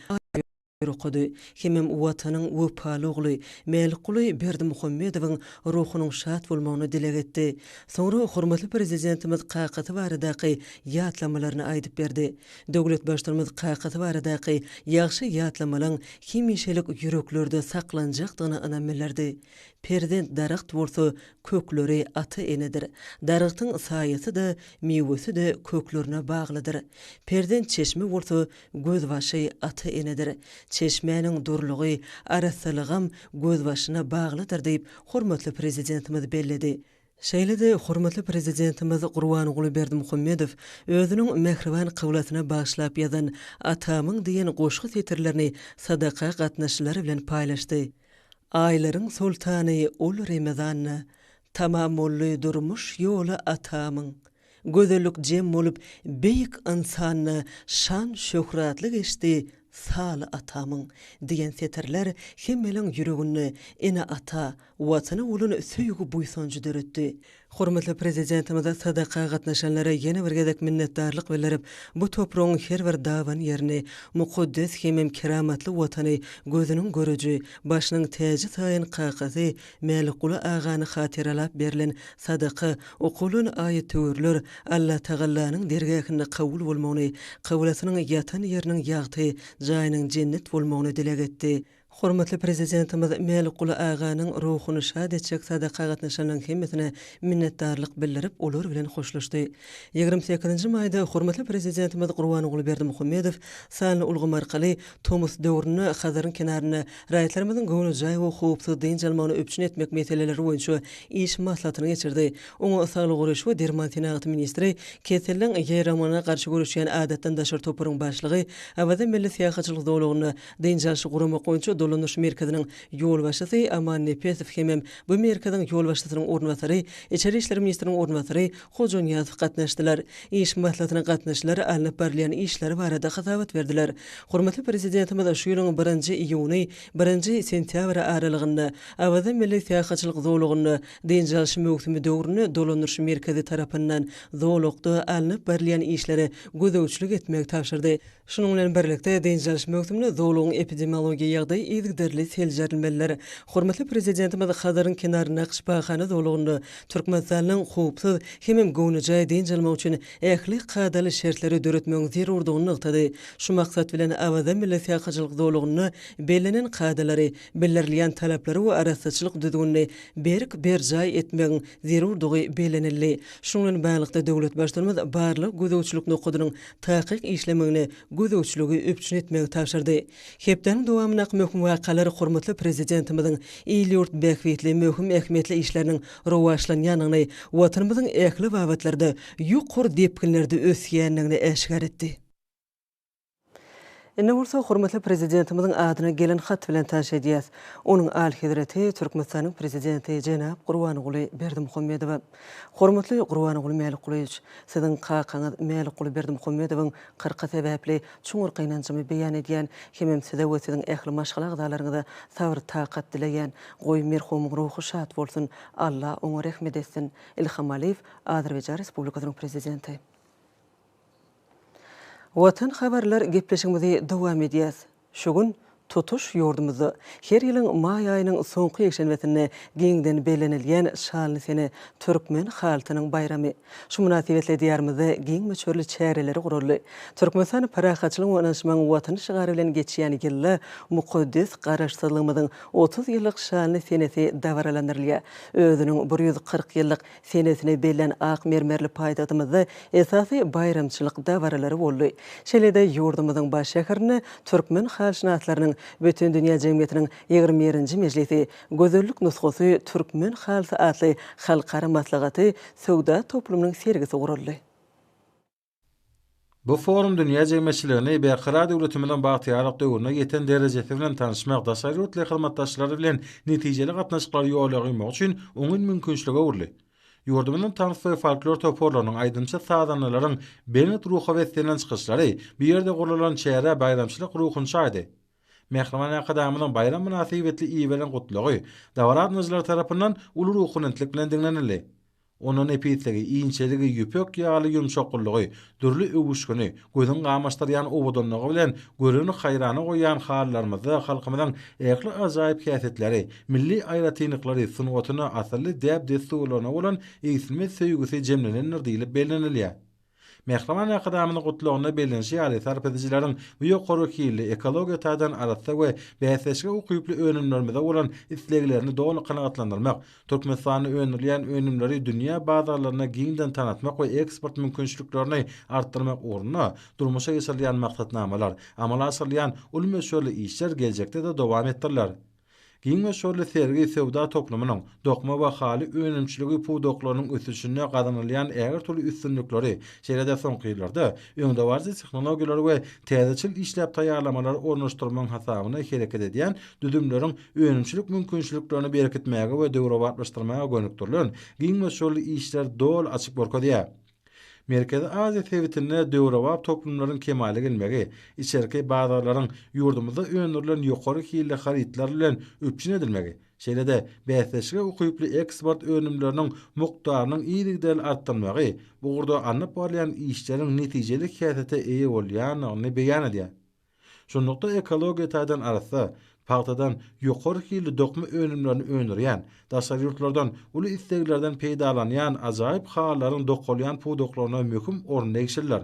okady. Hemem Watanyň wepaly ogly Mälikguly Berdimuhamedowyň ruhunyň şat bolmagyny dileg etdi. Soňra hormatly Prezidentimiz kakasy baradaky ýatlamalaryny aýdyp berdi. Döwlet Baştutanymyz kakasy baradaky ýagşy ýatlamalaň hemişelik ýüreklerde saklanjakdygyna ynam bildirdi. Perzent daragt bolsa, kökleri ata-enedir. Daragtyň saýasy-da, miwesi-de köklerine baglydyr. Perzent çeşme bolsa, gözbaşy ata-enedir. Çeşmäniň durulygy, arassalygam gözbaşyna baglydyr diýip, hormatly Prezidentimiz belledi. Şeýle-de hormatly Prezidentimiz Gurbanguly Berdimuhamedow özüniň mähriban kyblasyna bagyşlap ýazan Atamyň diýen goşgy setirlerini sadaka gatnaşyjylar bilen paýlaşdy. Aýlaryň soltany ol Remezanda, Tamam boldy durmuş ýoly atamyň. Gözellik jem bolup beýik ynsanda Şan-şöhratly geçdi saly atamyň. Diýen setirler hemmeleň ýüreginde ene-ata, Watana bolan söýgi-buýsanjy döretdi. Hormatly Prezidentimiz sadaka gatnaşanlara ýene bir gezek minnetdarlyk bildirip, bu topragyň her bir daban ýerini, mukaddes hemem keramatly Watany gözüniň göreji, başynyň täji saýan kakasy Mälikguly agany hatyralap berlen sadaka, okalan aýat-töwirler Allatagallanyň dergähinde kabul bolmagyny, kyblasynyň ýatan ýeriniň ýagty, jaýynyň jennet bolmagyny dileg etdi. Hormatly Prezidentimiz Mälikguly aganyň ruhuny şat etjek sadaka gatnaşanlaryň hemmesine minnetdarlyk bildirip, olar bilen hoşlaşdy. 28-nji maýda hormatly Prezidentimiz Gurbanguly Berdimuhamedow sanly ulgam arkaly tomus döwründe Hazaryň kenarynda raýatlarymyzyň göwnejaý we howpsuz dynç almagyny üpjün etmek meseleleri boýunça iş maslahatyny geçirdi. Oňa saglygy goraýyş we derman senagaty ministri, keselleň ýaýramagyna garşy göreşýän adatdan daşary toparyň başlygy, Awaza milli syýahatçylyk zolagynda Dynç alşy guramak boýunça dolanyş merkeziniň ýolbaşçysy Aman Nepesow hemem bu merkeziň ýolbaşçysynyň orunbasary, içeri işler ministriniň orunbasary Hojanyýazow gatnaşdylar. Iş maslahatyna gatnaşyjylar alnyp barylýan işler barada hasabat berdiler. Hormatly Prezidentimiz şu ýylyň birinji iýuny, birinji sentýabry aralygynda Awaza milli syýahatçylyk zolagynda dynç alyş möwsümi döwründe dolandyryş merkezi tarapyndan zolakda alnyp barylýan işlere gözegçilik etmegi tabşyrdy. Şunuň bilen birlikde, dynç alyş möwsüminde zolagyň epidemiologiýa ýagdaýy yzygiderli seljerilmelidir. Hormatly Prezidentimiz Hazaryň kenaryndaky şypahana zolagynda türkmenistanlylaryň howpsuz hemem göwnejaý dynç almagy üçin ähli kadaly şertleri döretmegiň zerurdygyny nygtady. Şu maksat bilen, Awaza milli syýahatçylyk zolagynda bellenen kadalary, bildirilýän talaplary we arassaçylyk düzgünini berk berjaý etmegiň zerurdygy bellenildi. Şunuň bilen baglylykda, döwlet Baştutanymyz barlag-gözegçilik nokadynyň takyk işlemegine gözegçiligi üpjün etmegi tabşyrdy. Hepdäniň dowamyndaky möhüm wakalar hormatly Prezidentimiziň il-ýurt bähbitli möhüm ähmiýetli işleriniň rowaçlanýandygyny, Watanymyzyň ähli babatlarda ýokary depginlerde ösýändigini äşgär etdi. Indi bolsa hormatly Prezidentimiziň adyna gelen hat bilen tanyş edýäs. Onuň Alyhezreti Türkmenistanyň Prezidenti jenap Gurbanguly Berdimuhamedowa. Hormatly Gurbanguly Mälikgulyýewiç, Siziň kakaňyz Mälikguly Berdimuhamedowyň kyrky sebäpli çuňňur gynanjymy beýan edýän hemem Size we Siziň ähli maşgala agzalaryňyza sabyr-takat dileýän. Goý, merhumyň ruhy şat bolsun, Alla oňa rehmet etsin. Ilham Aliýew, Azerbaýjan Respublikasynyň Prezidenti. Watan habarlar gepleşigimizi dowam edýäs. Şu gün tutuş ýurdumyzda her ýylyň maý aýynyň soňky ýekşenbesinde giňden bellenilýän şanly sene, Türkmen halysynyň baýramy. Şu mynasybetli Diýarymyzda giň möçberli çäreler guraldy. Türkmenistan parahatçylygyň we ynanyşmagyň Watany şygary bilen geçýän ýylda mukaddes Garaşsyzlygymyzyň 30 ýyllyk şanly senesi dabaralandyrylýar. Özüniň 140 ýyllyk senesini bellän ak mermerli paýtagtymyzda esasy baýramçylyk dabaralary boldy. Şeýle-de ýurdumyzyň baş şäherinde türkmen halyşynaslarynyň Bütindünýä jemgyýetiniň ýigrimi birinji mejlisi Gözellik nusgasy türkmen halysy atly halkara maslahaty söwda toplumynyň sergisi guraldy. Bu forum dünýä jemgyýetçiligini Berkarar döwletimiziň bagtyýarlyk döwründe ýeten derejesi bilen tanyşmak, daşary ýurtly hyzmatdaşlar bilen netijeli gatnaşyklary ýola goýmak üçin oňyn mümkinçilige öwrüldi. Ýurdumyzyň tans we folklor toparlarynyň, aýdymçy-sazandalaryň belent ruha beslenen çykyşlary bu ýerde guralan çärä baýramçylyk ruhuny çaýdy. Mähriban Arkadagymyzyň baýram mynasybetli iberen Gutlagy dabara gatnaşyjylar tarapyndan uly ruhubelentlik bilen diňlenildi. Onda nepisligi, inçeligi, ýüpek ýaly ýumşaklygy, dürli öwüşgini, gözüň gamaşdyrýan owadanlygy bilen göreni haýrana goýýan halylarymyzda halkymyzyň ähli ajaýyp häsiýetleri, milli aýratynlyklary, sungatyna, asylly däp-dessurlaryna bolan egsilmez söýgüsi jemlenendir diýlip bellenilýär. Mähriban Arkadagymyzyň Gutlagynda bellenişi ýaly, sarp edijileriň bu ýokary hilli, ekologiýa taýdan arassa we bäsdeşlige ukyply önümlerimize bolan isleglerini doly kanagatlandyrmak, Türkmenistanda öndürilýän önümleri dünýä bazarlarynda giňden tanatmak we eksport mümkinçiliklerini artdyrmak ugrunda durmuşa geçirilýän maksatnamalar, amala aşyrylýan uly möçberli işler geljekde-de dowam etdiriler. Giň möçberli sergi söwda toplumynyň, dokma we haly önümçiligi pudaklarynyň ösüşinde gazanylýan ägirt uly üstünlikleri, şeýle-de soňky ýyllarda öňdebaryjy tehnologiýalary we täzeçil işläp taýýarlamalary ornaşdyrmagyň hasabyna hereket edýän düzümleriň önümçilik mümkinçiliklerini berkitmäge we döwrebaplaşdyrmaga gönükdirilen giň möçberli işleri doly açyp görkezýär. Merkezi Aziýa sebitinde döwrebap toplumlaryň kemala gelmegi, içerki bazarlaryň ýurdumyzda öndürilen ýokary hilli harytlar bilen üpjün edilmegi, şeýle-de bäsdeşlige ukyply eksport önümleriniň mukdarynyň yzygiderli artdyrylmagy bu ugurda alnyp barylýan işleriň netijeli häsiýete eýe bolýandygyny beýan edýär. Şunlukda ekologiýa taýdan arassa, pagtadan ýokary hilli dokma önümlerini öndürýän, daşary ýurtlardan uly isleglerden peýdalanýan ajaýyp halylaryň dokalýan pudaklaryna möhüm orun degişlidir.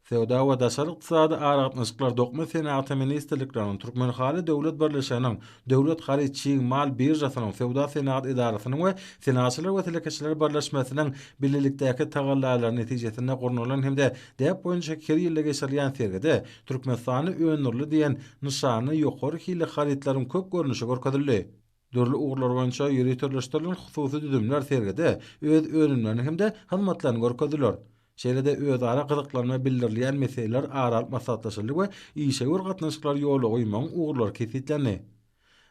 Söwda we daşary ykdysady aragatnaşyklar Dokma senagaty ministrlikleriniň, Türkmenhaly döwlet birleşiginiň, Döwlet haryt çig mal biržasynyň, Söwda-senagat edarasynyň we Senagatçylar we telekeçiler birleşmesiniň bilelikdäki tagallalary netijesinde gurnalan hem-de däp boýunça her ýylda geçirilýän sergide Türkmenistanda öndürildi diýen nyşanly ýokary hilli harytlaryň köp görnüşi görkezildi. Dürli ugurlar boýunça ýöriteleşdirilen hususy düzümler sergide öz önümlerini hem-de hyzmatlaryny görkezdiler. Şeýle-de özara gyzyklanma bildirilýän meseleler ara alyp maslahatlaşyldy we işewür gatnaşyklary ýola goýmagyň ugurlary kesgitlendi.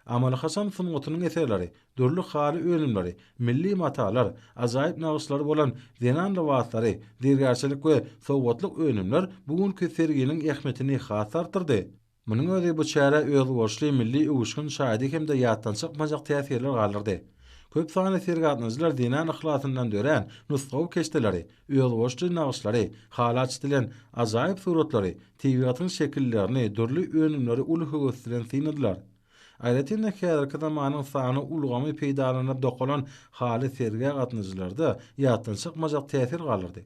Amaly-haşam sungatynyň eserleri, dürli haly önümleri, milli matalar, ajaýyp nagyşlary bolan zenan lybaslary, zergärçilik we sowgatlyk önümler bu günki serginiň ähmiýetini has artdyrdy. Munuň özi bu çärä özboluşly milli öwüşgin çaýdy hem-de ýatdan çykmajak täsirler galdyrdy. Köp sanly sergi gatnaşyjylar zenan yhlasyndan dörän nusgawy keşdeleri, özboluşly nagyşlary, hala çitilen ajaýyp suratlary, tebigatyň şekillerini, dürli önümleri uly höwes bilen synladylar. Aýratyn-da, häzirki zamanyň sanly ulgamy peýdalanyp dokalan haly sergä gatnaşyjylarda ýatdan çykmajak täsir galdyrdy.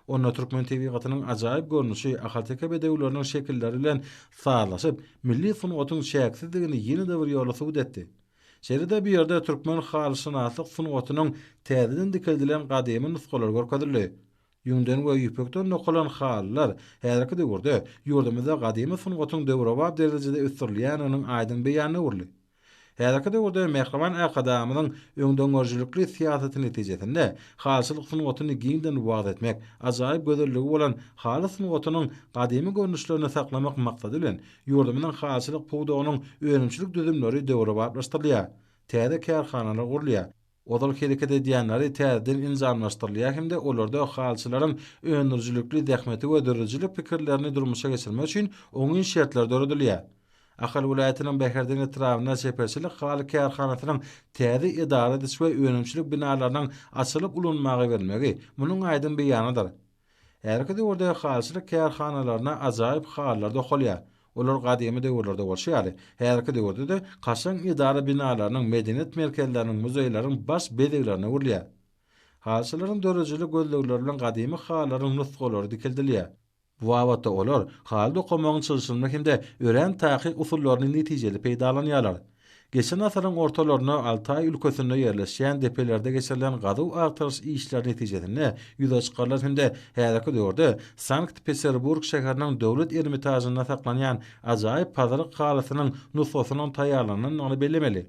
Onda türkmen tebigatynyň ajaýyp görnüşi ahalteke bedewleriniň şekilleri bilen sazlaşyp, milli sungatyň çäksizdigini ýene-de bir ýola subut etdi. Şeýle-de bu ýerde türkmen halyşynaslyk sungatynyň täzeden dikeldilen gadymy nusgalary görkezildi. Ýüňden we ýüpekden dokalan halylar häzirki döwürde ýurdumyzda gadymy sungatyň döwrebap derejede ösdürilýändiginiň aýdyň beýanyna öwrüldi. Häzirki döwürde mähriban Arkadagymyzyň öňdengörüjilikli syýasaty netijesinde halyçylyk sungatyny giňden wagyz etmek, ajaýyp gözelligi bolan haly sungatynyň gadymy görnüşlerini saklamak maksady bilen, ýurdumyzyň halyçylyk pudagynyň önümçilik düzümleri döwrebaplaşdyrylýar, täze kärhanalar gurulýar, ozal hereket edýänleri täzeden enjamlaşdyrylýar hem-de olarda halyçylaryň öndürijilikli zähmeti we döredijilik pikirlerini durmuşa geçirmek üçin oňyn şertler döredilýär. Ahal welaýatynyň Bäherden etrabynda çeperçilik haly kärhanasynyň täze edara ediş we önümçilik binalarynyň açylyp ulanmaga berilmegi munuň aýdyň beýanydyr. Häzirki döwürde halyçylyk kärhanalarynda ajaýyp halylar dokalýar. Olar gadymy döwürlerde bolşy ýaly, häzirki döwürde-de kaşaň edara binalarynyň, medeniýet merkezleriniň, muzeýleriň baş bezeglerine öwrülýär. Halyçylaryň döredijilik gözlegleri bilen gadymy halylaryň nusgalary dikeldilýär. Bu babatda olar haly dokamagyň çylşyrymly hem-de örän takyk usullaryny netijeli peýdalanýarlar. Geçen asyryň ortalarynda Altaý ülkesinde ýerleşýän depelerde geçirilen gazuw-agtaryş işleri netijesinde ýüze çykarylan hem-de häzirki döwürde Sankt-Peterburg şäheriniň Döwlet Ermitažynda saklanýan ajaýyp Pazyryk halysynyň nusgasynyň taýýarlanandygyny bellemeli.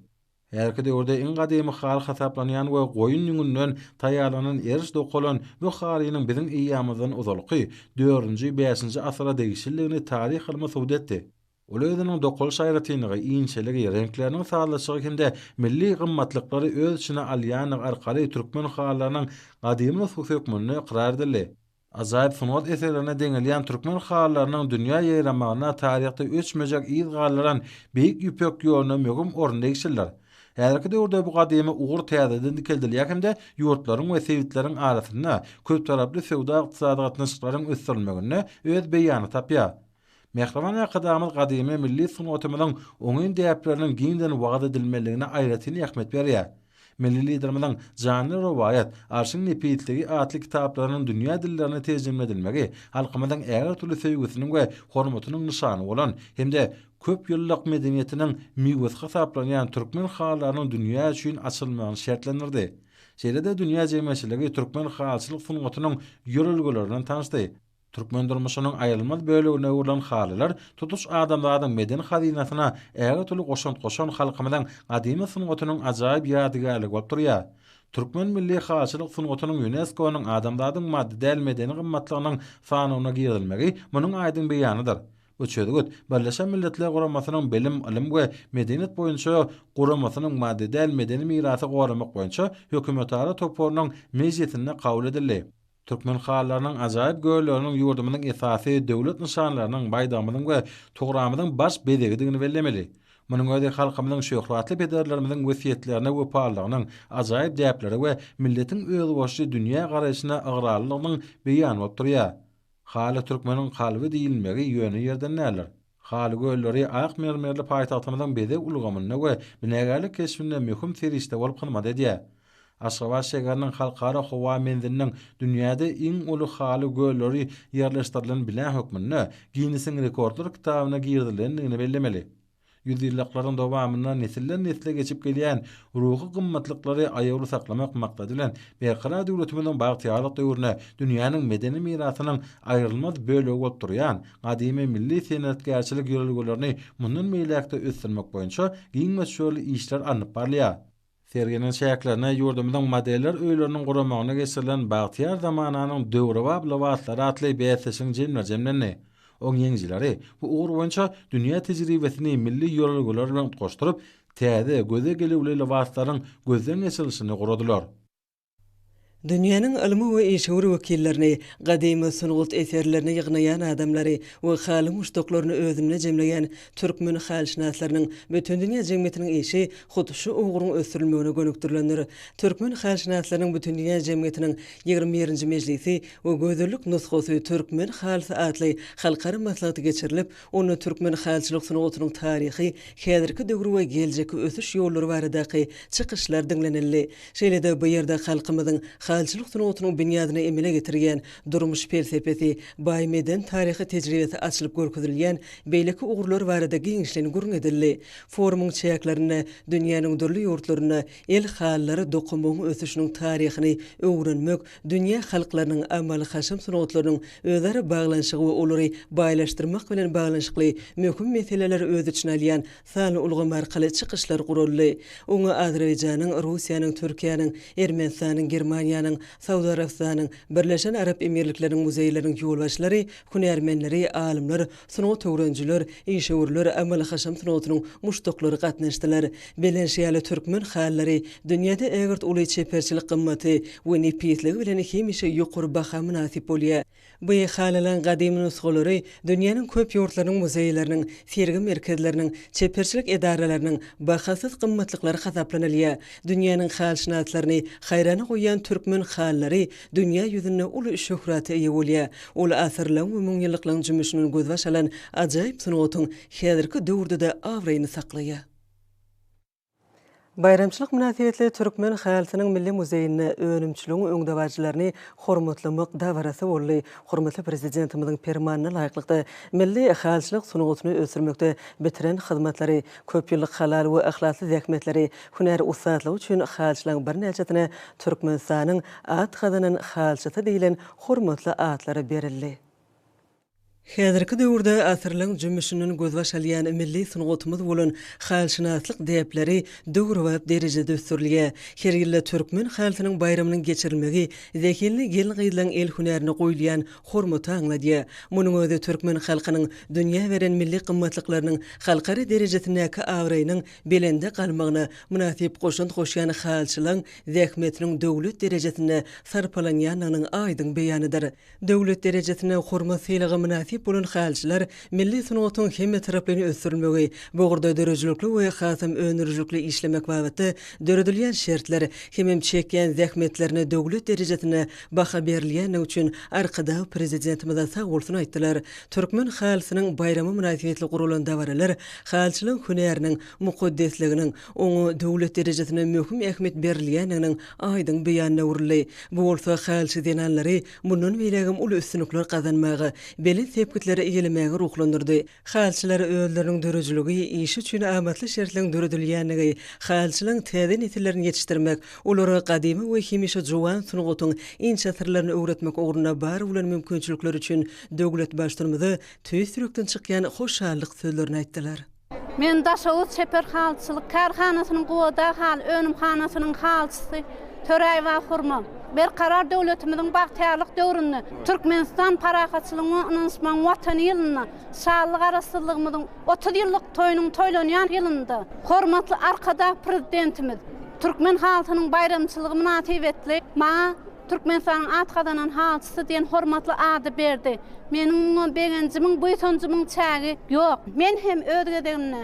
Häzirki döwürde iň gadymy haly hasaplanýan we goýun ýüňünden taýýarlanan eriş dokalan bu halynyň biziň eýýamymyzdan ozalky dördünji, bäşinji asyra degişlidigini taryh ylmy subut etdi. Ol özüniň dokalyş aýratynlygy, inçeligi, reňkleriniň sazlaşygy hem-de milli gymmatlyklary öz içine alýandygy arkaly türkmen halylarynyň gadymy nusgasy hökmünde ykrar edildi. Ajaýyp sungat eserlerine deňelýän türkmen halylarynyň dünýä ýaýramagyna taryhda öçmejek yz galdyran Beýik Ýüpek ýoluna möhüm orun degişlidir. Häzirki döwürde bu gadymy ugur täzeden dikeldilýär hem-de ýurtlaryň we sebitleriň arasynda köptaraply söwda-ykdysady gatnaşyklaryň ösdürilmeginde öz beýanyny tapýar. Mähriban Arkadagymyz gadymy milli sungatymyzyň oňyn däpleriniň giňden wagyz edilmelidigine aýratyn ähmiýet berýär. Milli Liderimiziň Janly rowaýat, Arşyň nepisligi atly kitaplarynyň dünýä dillerine terjime edilmegi halkymyzyň ägirt uly söýgüsiniň we hormatynyň nyşany bolan hem-de köp ýyllyk medeniýetiniň miwesi hasaplanýan türkmen halylarynyň dünýä üçin açylmagyny şertlendirdi. Şeýle-de dünýä jemgyýetçiligi türkmen halyçylyk sungatynyň ýörelgeleri bilen tanyşdy. Türkmen durmuşynyň aýrylmaz bölegine öwrülen halylar tutuş adamzadyň medeni hazynasyna ägirt uly goşant goşan halkymyzyň gadymy sungatynyň ajaýyp ýadygärligi bolup durýar. Türkmen milli halyçylyk sungatynyň ÝUNESKO-nyň adamzadyň maddy däl medeni gymmatlygynyň sanawyna girizilmegi munuň aýdyň beýanydyr. Bu çözgüt Birleşen Milletler Guramasynyň Bilim, ylym we medeniýet boýunça guramasynyň maddy däl medeni mirasy goramak boýunça hökümetara toparynyň mejlisinde kabul edildi. Türkmen halylarynyň ajaýyp gölleriniň ýurdumyzyň esasy döwlet nyşanlarynyň, baýdagymyzyň we Tugramyzyň baş bezegidigini bellemeli. Munuň özi halkymyzyň şöhratly pederlerimiziň wesýetlerine wepalylygynyň, ajaýyp däplere we milletiň özboluşly dünýä garaýşyna ygrarlylygynyň beýany bolup durýar. Haly türkmeniň kalby diýilmegi ýöne ýerden däldir. Haly gölleri ak mermerli paýtagtymyzyň bezeg ulgamynda we binagärlik keşbinde möhüm serişde bolup hyzmat edýär. Aşgabat şägeriniň Halkara howa menziliniň dünýäde iň uly haly gölleri ýerleşdirilen bina hökmünde Ginnesiň rekordlar kitabyna girizilendigini bellemeli. Ýüzýyllyklaryň dowamynda nesilden-nesle geçip gelýän ruhy gymmatlyklary aýawly saklamak maksady bilen, Berkarar döwletimiziň bagtyýarlyk döwründe dünýäniň medeni mirasynyň aýrylmaz bölegi bolup durýan gadymy milli senatkärçilik ýörelgelerini mundan beýläk-de ösdürmek boýunça giň möçberli işler alnyp barylýar. Serginiň çäklerinde ýurdumyzyň modeller öýleriniň guramagynda geçirilen Bagtyýar zamananyň döwrebap lybaslary atly bäsleşigiň jemleri jemlendi. Oň ýeňijileri bu ugur boýunça dünýä tejribesini milli ýörelgeler bilen utgaşdyryp, täze, göze gelüwli lybaslaryň gözden geçirilişini guradylar. Dünýäniň ylmy we işewür wekillerini, gadymy sungat eserlerini ýygnaýan adamlary we haly muşdaklaryny özünde jemleýän Türkmen halyşynaslarynyň Bütindünýä jemgyýetiniň işi hut şu ugruň ösdürilmegine gönükdirilendir. Türkmen halyşynaslarynyň Bütindünýä jemgyýetiniň 21-nji mejlisi we Gözellik nusgasy, türkmen halysy atly halkara maslahaty geçirilip, onda türkmen halyçylyk sungatynyň taryhy, häzirki döwri we geljekki ösüş ýollary baradaky çykyşlar diňlenildi. Şeýle-de bu ýerde halkymyzyň halyçylyk sungatynyň binýadyny emele getirýän durmuş pelsepesi, baý medeni-taryhy tejribesi açylyp görkezilýän beýleki ugurlar barada giňişleýin gürrüň edildi. Forumyň çäklerinde dünýäniň dürli ýurtlarynda el halylary dokamagyň ösüşiniň taryhyny öwrenmek, dünýä halklarynyň amaly-haşam sungatlarynyň özara baglanyşygy we olary baýlaşdyrmak bilen baglanyşykly möhüm meseleleri öz içine alýan Sanly ulgam arkaly çykyşlar guraldy. Oňa Azerbaýjanyň, Russiýanyň, Türkiýäniň, Ermenistanyň, Germaniýanyň, Saud Arabystanyň, Birleşen Arap Emirlikleriniň muzeýleriniň ýolbaşçylary, hünärmenleri, alymlar, sungat öwrenijiler, işewürler, amaly-haşam sungatynyň muşdaklary gatnaşdylar. Bellenişi ýaly, türkmen halylary dünýäde ägirt uly çeperçilik gymmaty we nepisligi bilen hemişe ýokary baha mynasyp bolýar. Bu halylaryň gadymy nusgalary dünýäniň köp ýurtlarynyň muzeýleriniň, sergi merkezleriniň, çeperçilik edaralarynyň bahasyz gymmatlyklary hasaplanylýar. Dünýäniň halyşynaslaryny haýrana goýýan türkmen. türkmen halylary dünýä ýüzünde uly şöhrata eýe bolýar. Ol asyrlaryň we müňýyllyklaryň jümmüşinden gözbaş alan ajaýyp sungatyň häzirki döwürde-de abraýyny saklaýar. Baýramçylyk mynasybetli Türkmen halysynyň milli muzeýinde önümçiligiň öňdebaryjylaryny hormatlamak dabarasy boldy. Hormatly Prezidentimiziň Permanyna laýyklykda, milli halyçylyk sungatyny ösdürmekde bitiren hyzmatlary, köp ýyllyk halal we yhlasly zähmetleri, hünär ussatlygy üçin halyçylaryň birnäçesine Türkmenistanyň at gazanan halyçysy diýlen hormatly atlar berildi. Häzirki döwürde asyrlaryň jümmüşinden gözbaş alýan milli sungatymyz bolan halyşynaslyk däpleri döwrebap derejede ösdürilýär. Her ýylda Türkmen halysynyň baýramynyň geçirilmegi zehinli gelin-gyzlaryň el hünärine goýulýan hormaty aňladýar. Munuň özi türkmen halkynyň dünýä beren milli gymmatlyklarynyň halkara derejesindäki abraýynyň belende galmagyna mynasyp goşant goşýan halyçylaryň zähmetiniň döwlet derejesinde sarpalanýandygynyň aýdyň beýanydyr. Döwlet derejesinde hormat-sylaga mynasyp bolan halyçylar milli sungatyň hemmetaraplaýyn ösdürilmegi, bu ugurda döredijilikli we hasam öndürijilikli işlemek babatda döredilýän şertler hemem çekýän zähmetlerine döwlet derejesinde baha berilýändigi üçin Arkadag Prezidentimize sagbolsun aýtdylar. Türkmen halysynyň baýramy mynasybetli guralan dabaralar halyçylygyň hünäriniň mukaddesliginiň, oňa döwlet derejesinde möhüm ähmiýet berilýändiginiň aýdyň beýanyna öwrüldi. Bu bolsa halyçy zenanlary mundan beýlägem uly üstünlikler gazanmaga, belent sepgitleri eýelemäge ruhlandyrdy. Halyçylar özleriniň döredijiligi, işi üçin amatly şertleriň döredilýändigi, halyçylaryň täze nesillerini ýetişdirmek, olara gadymy we hemişe juwan sungatyň inçe syrlaryny öwretmek ugrunda bar bolan mümkinçilikler üçin döwlet Baştutanymyza tüýs ýürekden çykýan hoşallyk sözlerini aýtdylar. Men Daşoguz çeper halyçylyk kärhanasynyň Gubadag haly önümhanasynyň halyçysy Töräýewa Hurma. Berkarar döwletimiziň bagtyýarlyk döwründe Türkmenistan parahatçylygyň we ynanyşmagyň Watany ýylynda, şanly Garaşsyzlygymyzyň 30 ýyllyk toýunyň toýlanýan ýylynda hormatly Arkadag Prezidentimiz Türkmen halysynyň baýramçylygy mynasybetli maňa Türkmenistanyň at gazanan halyçysy diýen hormatly ady berdi. Meniň muňa begenjimiň, buýsanjymyň çägi ýok. Men hem öz gezegimde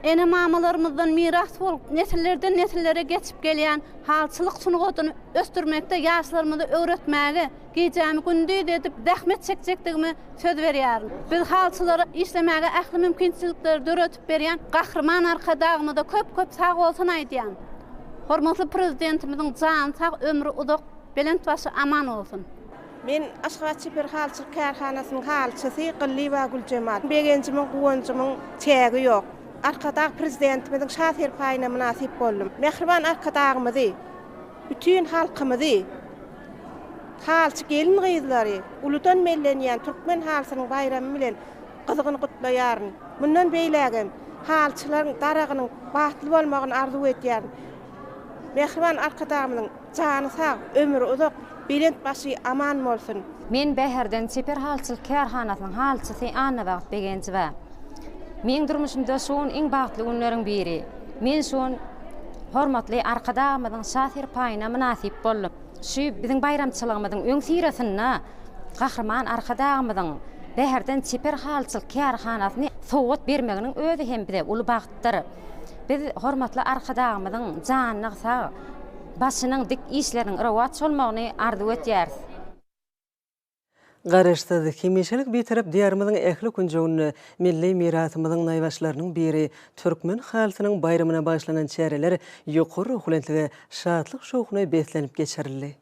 ene-mamalarymyzdan miras bolup, nesillerden-nesillere geçip gelýän halyçylyk sungatyny ösdürmekde ýaşlarymyza öwretmäge gijämi gündiz edip zähmet çekjekdigime söz berýärin. Biz halyçylara işlemäge ähli mümkinçilikleri döredip berýän Gahryman Arkadagymyza köp-köp sagbolsun aýdýan. Hormatly Prezidentimiziň jany sag, ömri uzak, belent başy aman bolsun! Men Aşgabat çeper halyçylyk kärhanasynyň halyçysy Gyllyýewa Güljemal. Begenjimiň, guwanjymyň çägi ýok. Arkadag Prezidentimiziň Şa serpaýyna mynasyp boldum. Mähriban Arkadagymyzy, bütin halkymyzy, halyçy gelin-gyzlary uludan bellenýän Türkmen halysynyň baýramy bilen gyzgyn gutlaýaryn. Mundan beýlägem halyçylaryň daragynyň bagtly bolmagyny arzuw edýärin. Mähriban Arkadagymyzyň jany sag, ömri uzak, belent başy aman bolsun! Men Bäherden çeper halyçylyk kärhanasynyň halyçysy Annabagt Begenjowa. Meň durmuşymda şu gün iň bagtly günleriň biri. Men şu gün hormatly Arkadagymyzyň Şa serpaýyna mynasyp boldum. Şu biziň baýramçylygymyzyň öňüsyrasynda Gahryman Arkadagymyzyň Bäherden çeper halyçylyk kärhanasyny sowgat bermeginiň özi hem bize uly bagtdyr. Biz hormatly Arkadagymyzyň janynyň sag, başynyň dik, işleriniň rowaç bolmagyny arzuw etýäris. Garaşsyz, hemişelik Bitarap Diýarymyzyň ähli künjeginde milli mirasymyzyň naýbaşylarynyň biri, türkmen halysynyň baýramyna bagyşlanan çäreler ýokary ruhubelentlige, şatlyk-şowhuna beslenip geçirildi.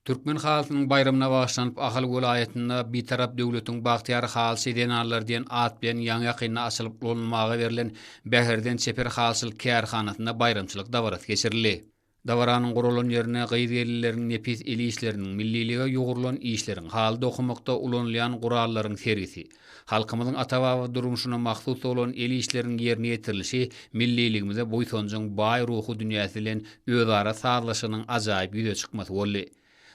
Türkmen halysynyň baýramyna bagyşlanyp Ahal welaýatynda Bitarap döwletiň bagtyýar halyçy zenanlary diýen at bilen ýaňy-ýakynda açylyp ulanylmaga berlen Bäherden çeper halyçylyk kärhanasynda baýramçylyk dabarasy geçirildi. Dabaranyň guralan ýerine gyz-gelinleriň nepis el işleriniň, millilige ýugrulan işleriň, haly dokamakda ulanylýan gurallaryň sergisi, halkymyzyň ata-baba durmuşyna mahsus bolan el işleriniň ýerine ýetirilişi milliligimize buýsanjyň baý ruhy dünýäsi bilen özara sazlaşygynyň ajaýyp ýüze çykmasy boldy.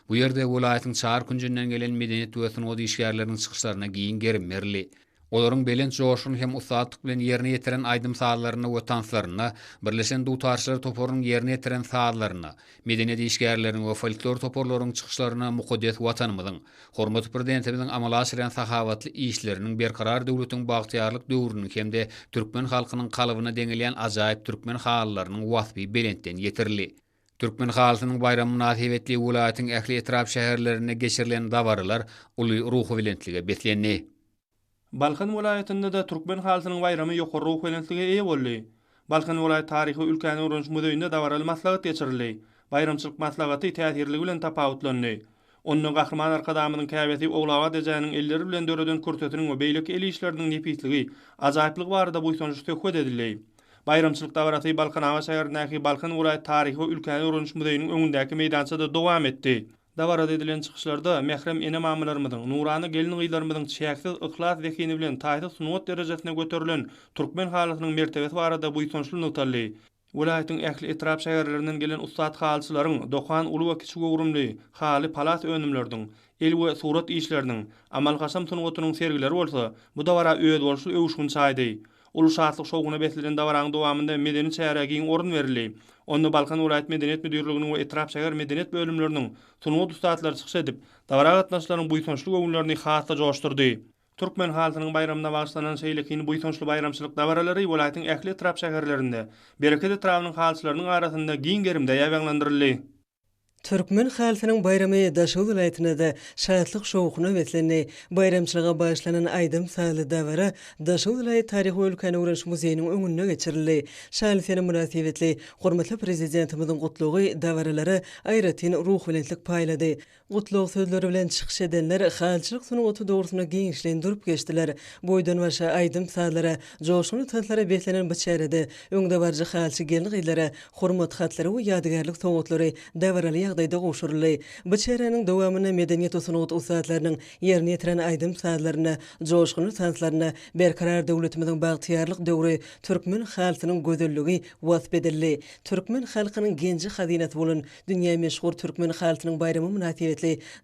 Bu ýerde welaýatyň çar künjünden gelen medeniýet we sungat işgärleriniň çykyşlaryna giň gerim berildi. Olaryň belent joşgun hem ussatlyk bilen ýerine ýetiren aýdym-sazlarynda we tanslarynda, birleşen dutarçylar toparynyň ýerine ýetiren sazlarynda, medeniýet işgärleriniň we folklor toparlarynyň çykyşlarynda mukaddes Watanymyzyň, hormatly Prezidentimiziň amala aşyrýan sahawatly işleriniň Berkarar döwletiň bagtyýarlyk döwrüniň hem-de türkmen halkynyň kalbyna deňelýän ajaýyp türkmen halylarynyň waspy belentden ýetirildi. Türkmen halysynyň baýramy mynasybetli welaýatyň ähli etrap-şäherlerinde geçirilen dabaralar uly ruhubelentlige beslendi. Balkan welaýatynda-da Türkmen halysynyň baýramy ýokary ruhubelentlige eýe boldy. Balkan welaýat taryhy we ülkäni öwreniş muzeýinde dabaraly maslahat geçirildi. Baýramçylyk maslahaty täsirliligi bilen tapawutlandy. Onda Gahryman Arkadagymyzyň käbesi Ogulabat ejäniň elleri bilen döreden kürtesiniň we beýleki el işleriniň nepisligi, ajaýyplygy barada buýsançly söhbet edildi. Baýramçylyk dabarasy Balkanabat şäherindäki Balkan welaýat taryhy we ülkäni öwreniş muzeýiniň öňündäki meýdançada dowam etdi. Dabarada edilen çykyşlarda mährem ene-mamalarymyzyň, nurana gelin-gyzlarymyzyň çäksiz yhlas-zehini bilen taýsyz sungat derejesine göterilen türkmen halysynyň mertebesi barada buýsançly nygtaldy. Welaýatyň ähli etrap-şäherlerinden gelen ussat halyçylaryň dokan uly we kiçi göwrümli haly, palas önümleriniň, el we surat işleriniň, amaly-haşam sungatynyň sergileri bolsa bu dabara özboluşly öwüşgin çaýdy. Uly şatlyk-şowhuna beslenen dabaranyň dowamynda medeni çärä giň orun berildi. Onda Balkan welaýat medeniýet müdirliginiň we etrap-şäher medeniýet bölümleriniň sungat ussatlary çykyş edip, dabara gatnaşyjylaryň buýsançly göwünlerini has-da joşdurdy. Türkmen halysynyň baýramyna bagyşlanan şeýlekin buýsançly baýramçylyk dabaralary welaýatyň ähli etrap-şäherlerinde, Bereket etrabynyň halyçylarynyň arasynda giň gerimde ýaýbaňlandyryldy. Türkmen halysynyň baýramy Daşoguz welaýatynda-da şatlyk-şowhuna beslendi. Baýramçylyga bagyşlanan aýdym-sazly dabara Daşoguz welaýat taryhy we ülkäni öwreniş muzeýiniň öňünde geçirildi. Şanly sene mynasybetli hormatly Prezidentimiziň Gutlagy dabaralara aýratyn ruhubelentlik paýlady. Gutlag sözleri bilen çykyş edenler halyçylyk sungaty dogrusynda giňişleýin durup geçdiler. Boýdan-başa aýdym-sazlara, joşgunly tanslara beslenen bu çärede öňdebaryjy halyçy gelin-gyzlara Hormat hatlary we ýadygärlik sowgatlary dabaraly ýagdaýda gowşuryldy. Bu çäräniň dowamynda medeniýet we sungat ussatlarynyň ýerine ýetiren aýdym-sazlarynda, joşgunly tanslarynda Berkarar döwletimiziň bagtyýarlyk döwri türkmen halysynyň gözelligi wasp edildi. Türkmen halkynyň genji-hazynasy bolan Dünýä meşhur türkmen halysynyň baýramy mynasybetli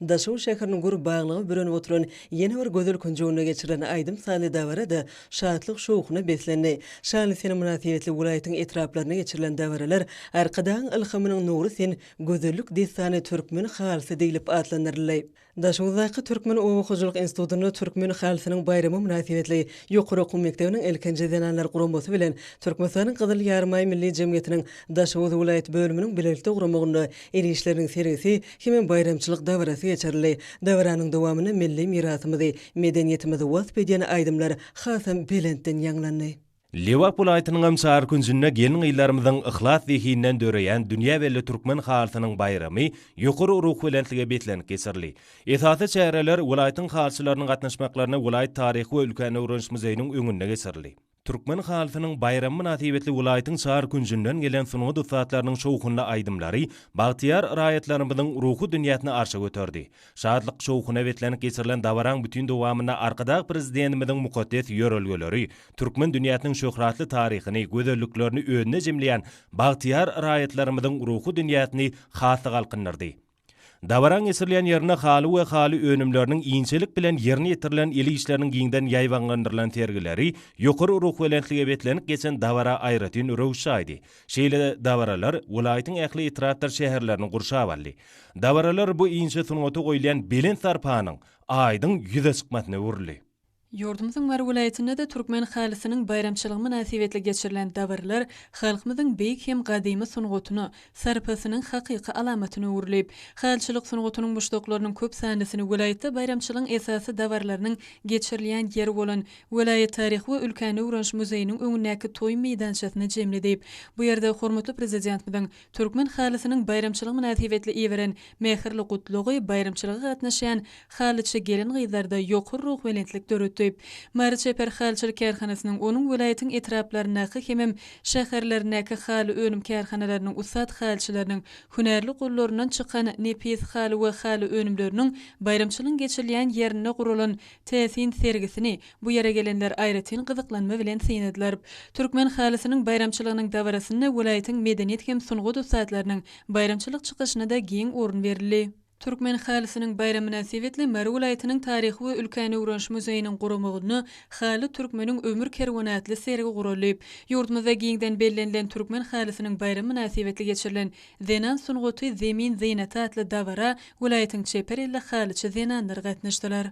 Daşoguz şäheriniň gür baglyga bürenip oturan ýene bir gözel künjeginde geçirilen aýdym-sazly dabara-da şatlyk-şowhuna beslendi. Şanly sene mynasybetli welaýatyň etraplarynda geçirilen dabaralar Arkadagyň ylhamynyň nury sen, gözellik dessany türkmen halysy diýlip atlandyryldy. Daşoguzdaky Türkmen oba hojalyk institutynda Türkmen halysynyň baýramy mynasybetli ýokary okuw mekdebiniň ilkinji zenanlar guramasy bilen Türkmenistanyň Gyzyl Ýarymaý Milli jemgyýetiniň Daşoguz welaýat bölüminiň bilelikde guramagynda el işleriniň sergisi hemem baýramçylyk dabarasy geçirildi. Dabaranyň dowamynda milli mirasymyzy, medeniýetimizi wasp edýän aýdymlar hasam belentden ýaňlandy. Lebap welaýatynyňam çar künjünde gelin-gyzlarymyzyň yhlas-zehinden döreýän dünýä belli türkmen halysynyň baýramy ýokary ruhubelentlige beslenip geçirildi. Esasy çäreler welaýatyň halyçylarynyň gatnaşmaklarynda welaýat taryhy we ülkäni öwreniş muzeýiniň öňünde geçirildi. Türkmen halysynyň baýramy mynasybetli welaýatyň çar künjünden gelen sungat ussatlarynyň şowhunly aýdymlary bagtyýar raýatlarymyzyň ruhy dünýäsini arşa göterdi. Şatlyk-şowhuna beslenip geçirilen dabaraň bütin dowamynda Arkadag Prezidentimiziň mukaddes ýörelgeleri, türkmen dünýäsiniň şöhratly taryhyny, gözelliklerini özünde jemleýän bagtyýar raýatlarymyzyň ruhy dünýäsini has-da galkyndyrdy. Dabaraň geçirilýän ýerinde haly we haly önümleriniň inçelik bilen ýerine ýetirilen el işleriniň giňden ýaýbaňlandyrylan sergileri ýokary ruhubelentlige beslenip geçen dabara aýratyn röwüş çaýdy. Şeýle dabaralar welaýatyň ähli etrapdyr şäherlerini gurşap aldy. Dabaralar bu inçe sungata goýulýan belent sarpanyň aýdyň ýüze çykmasyna öwrüldi. Ýurdumyzyň Mary welaýatynda-da türkmen halysynyň baýramçylygy mynasybetli geçirilen dabaralar halkymyzyň beýik hem gadymy sungatyna sarpasynyň hakyky alamatyna öwrülip, halyçylyk sungatynyň muşdaklarynyň köp sanlysyny welaýatda baýramçylygyň esasy dabaralarynyň geçirilýän ýeri bolan welaýat taryhy we ülkäni öwreniş muzeýiniň öňündäki toý meýdançasyna jemledi. Bu ýerde hormatly Prezidentimiziň Türkmen halysynyň baýramçylygy mynasybetli iberen mähirli gutlagy baýramçylyga gatnaşýan halyçy gelin-gyzlarda ýokary ruhubelentlik döretdi. Mary çeper halyçylyk kärhanasynyň, onuň welaýatyň etraplaryndaky hemem şäherlerindäki haly önüm kärhanalarynyň ussat halyçylarynyň hünärli gollaryndan çykan nepis haly we haly önümleriniň baýramçylygyň geçirilýän ýerinde guralan täsin sergisini Bu ýere gelenler aýratyn gyzyklanma bilen synladylar. Türkmen halysynyň baýramçylygynyň dabarasynda welaýatyň medeniýet hem sungat ussatlarynyň baýramçylyk çykyşyna-da giň orun berildi. Türkmen halysynyň baýramy mynasybetli Mary welaýatynyň Taryhy we ülkäni öwreniş muzeýiniň guramagynda Haly türkmeniň ömür kerweni atly sergi guraldy. Ýurdumyzda giňden bellenilen Türkmen halysynyň baýramy mynasybetli geçirilen Zenan sungaty, Zemin zynaty atly dabara welaýatyň çeper elli halyçy zenanlary gatnaşdylar.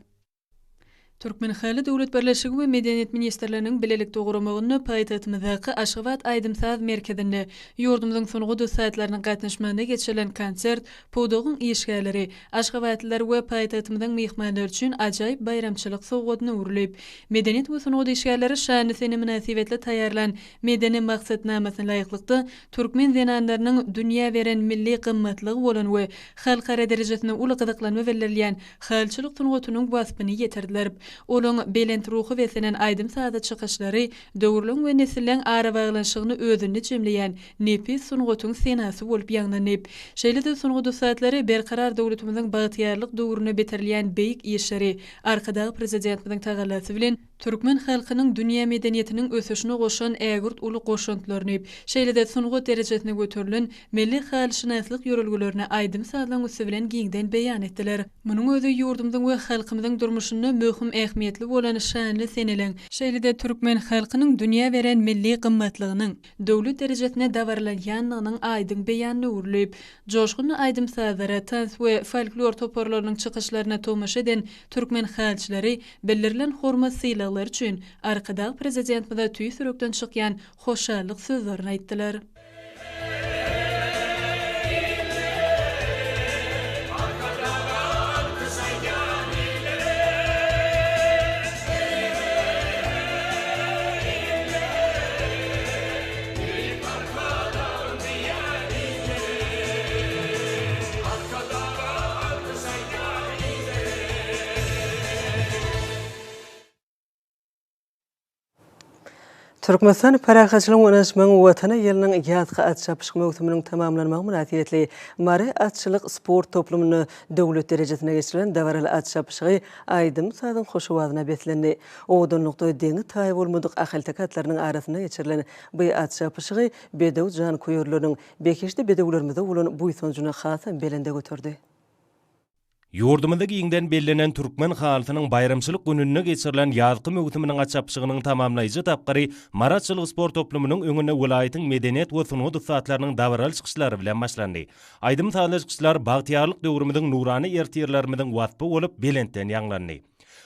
Türkmenhaly döwlet birleşigi we Medeniýet ministrliginiň bilelikde guramagynda paýtagtymyzdaky Aşgabat aýdym-saz merkezinde ýurdumyzyň sungat ussatlarynyň gatnaşmagynda geçirilen konsert pudagyň işgärleri, aşgabatlylar we paýtagtymyzyň myhmanlary üçin ajaýyp baýramçylyk sowgadyna öwrülip. Medeniýet we sungat işgärleri şanly sene mynasybetli taýýarlan medeni maksatnamasyna laýyklykda, türkmen zenanlarynyň dünýä beren milli gymmatlygy bolan we halkara derejesinde uly gyzyklanma bildirilýän halyçylyk sungatynyň waspyny ýetirdiler. Olaň belent ruha beslenen aýdym-sazly çykyşlary döwürleň we nesilleň arabaglanyşygyny özünde jemleýän nepis sungatyň senasy bolup ýaňlandy. Şeýle-de sungat ussatlary Berkarar döwletimiziň bagtyýarlyk döwründe bitirilýän beýik işleri, Arkadag Prezidentimiziň tagallasy bilen, türkmen halkynyň dünýä medeniýetiniň ösüşine goşan ägirt uly goşantlaryny, şeýle-de sungat derejesine göterilen milli halyşynaslyk ýörelgelerini aýdym-sazlaryň üsti bilen giňden beýan etdiler. Munuň özi ýurdumyzyň we halkymyzyň durmuşynda möhüm ähmiýetli bolan şanly seneleň, şeýle-de türkmen halkynyň dünýä beren milli gymmatlygynyň döwlet derejesinde dabaralanýandygynyň aýdyň beýanyna öwrülip, joşgunly aýdym-sazlara, tans we folklor toparlarynyň çykyşlaryna tomaşa eden türkmen halyçylary bildirilen hormat-sylaglar üçin Arkadag Prezidentimize tüýs ýürekden çykýan hoşallyk sözlerini aýtdylar. Türkmenistan Parahatçylygyň we ynanyşmagyň Watany ýylynyň ýazky at çapyşyk möwsüminiň tamamlanmagy mynasybetli Mary atçylyk sport toplumynda döwlet derejesinde geçirilen dabaraly at çapyşygy aýdym-sazyň hoş owazyna beslendi. Owadanlykda deňi-taýy bolmadyk ahalteke atlarynyň arasynda geçirilen bu at çapyşygy bedew janköýerleriniň behişdi bedewlerimize bolan buýsanjyny hasam belende göterdi. Ýurdumyzda giňden bellenen Türkmen halysynyň baýramçylyk gününde geçirilen ýazky möwsüminiň açapyşygynyň tamamlaýjy tapgyry Mary atçylyk sport toplumynyň öňünde welaýatyň medeniýet we sungat ussatlarynyň dabaraly çykyşlary bilen başlandy. Aýdym-sazly çykyşlar bagtyýarlyk döwrümiziň nurana ertirlerimiziň waspy bolup belentden ýaňlandy.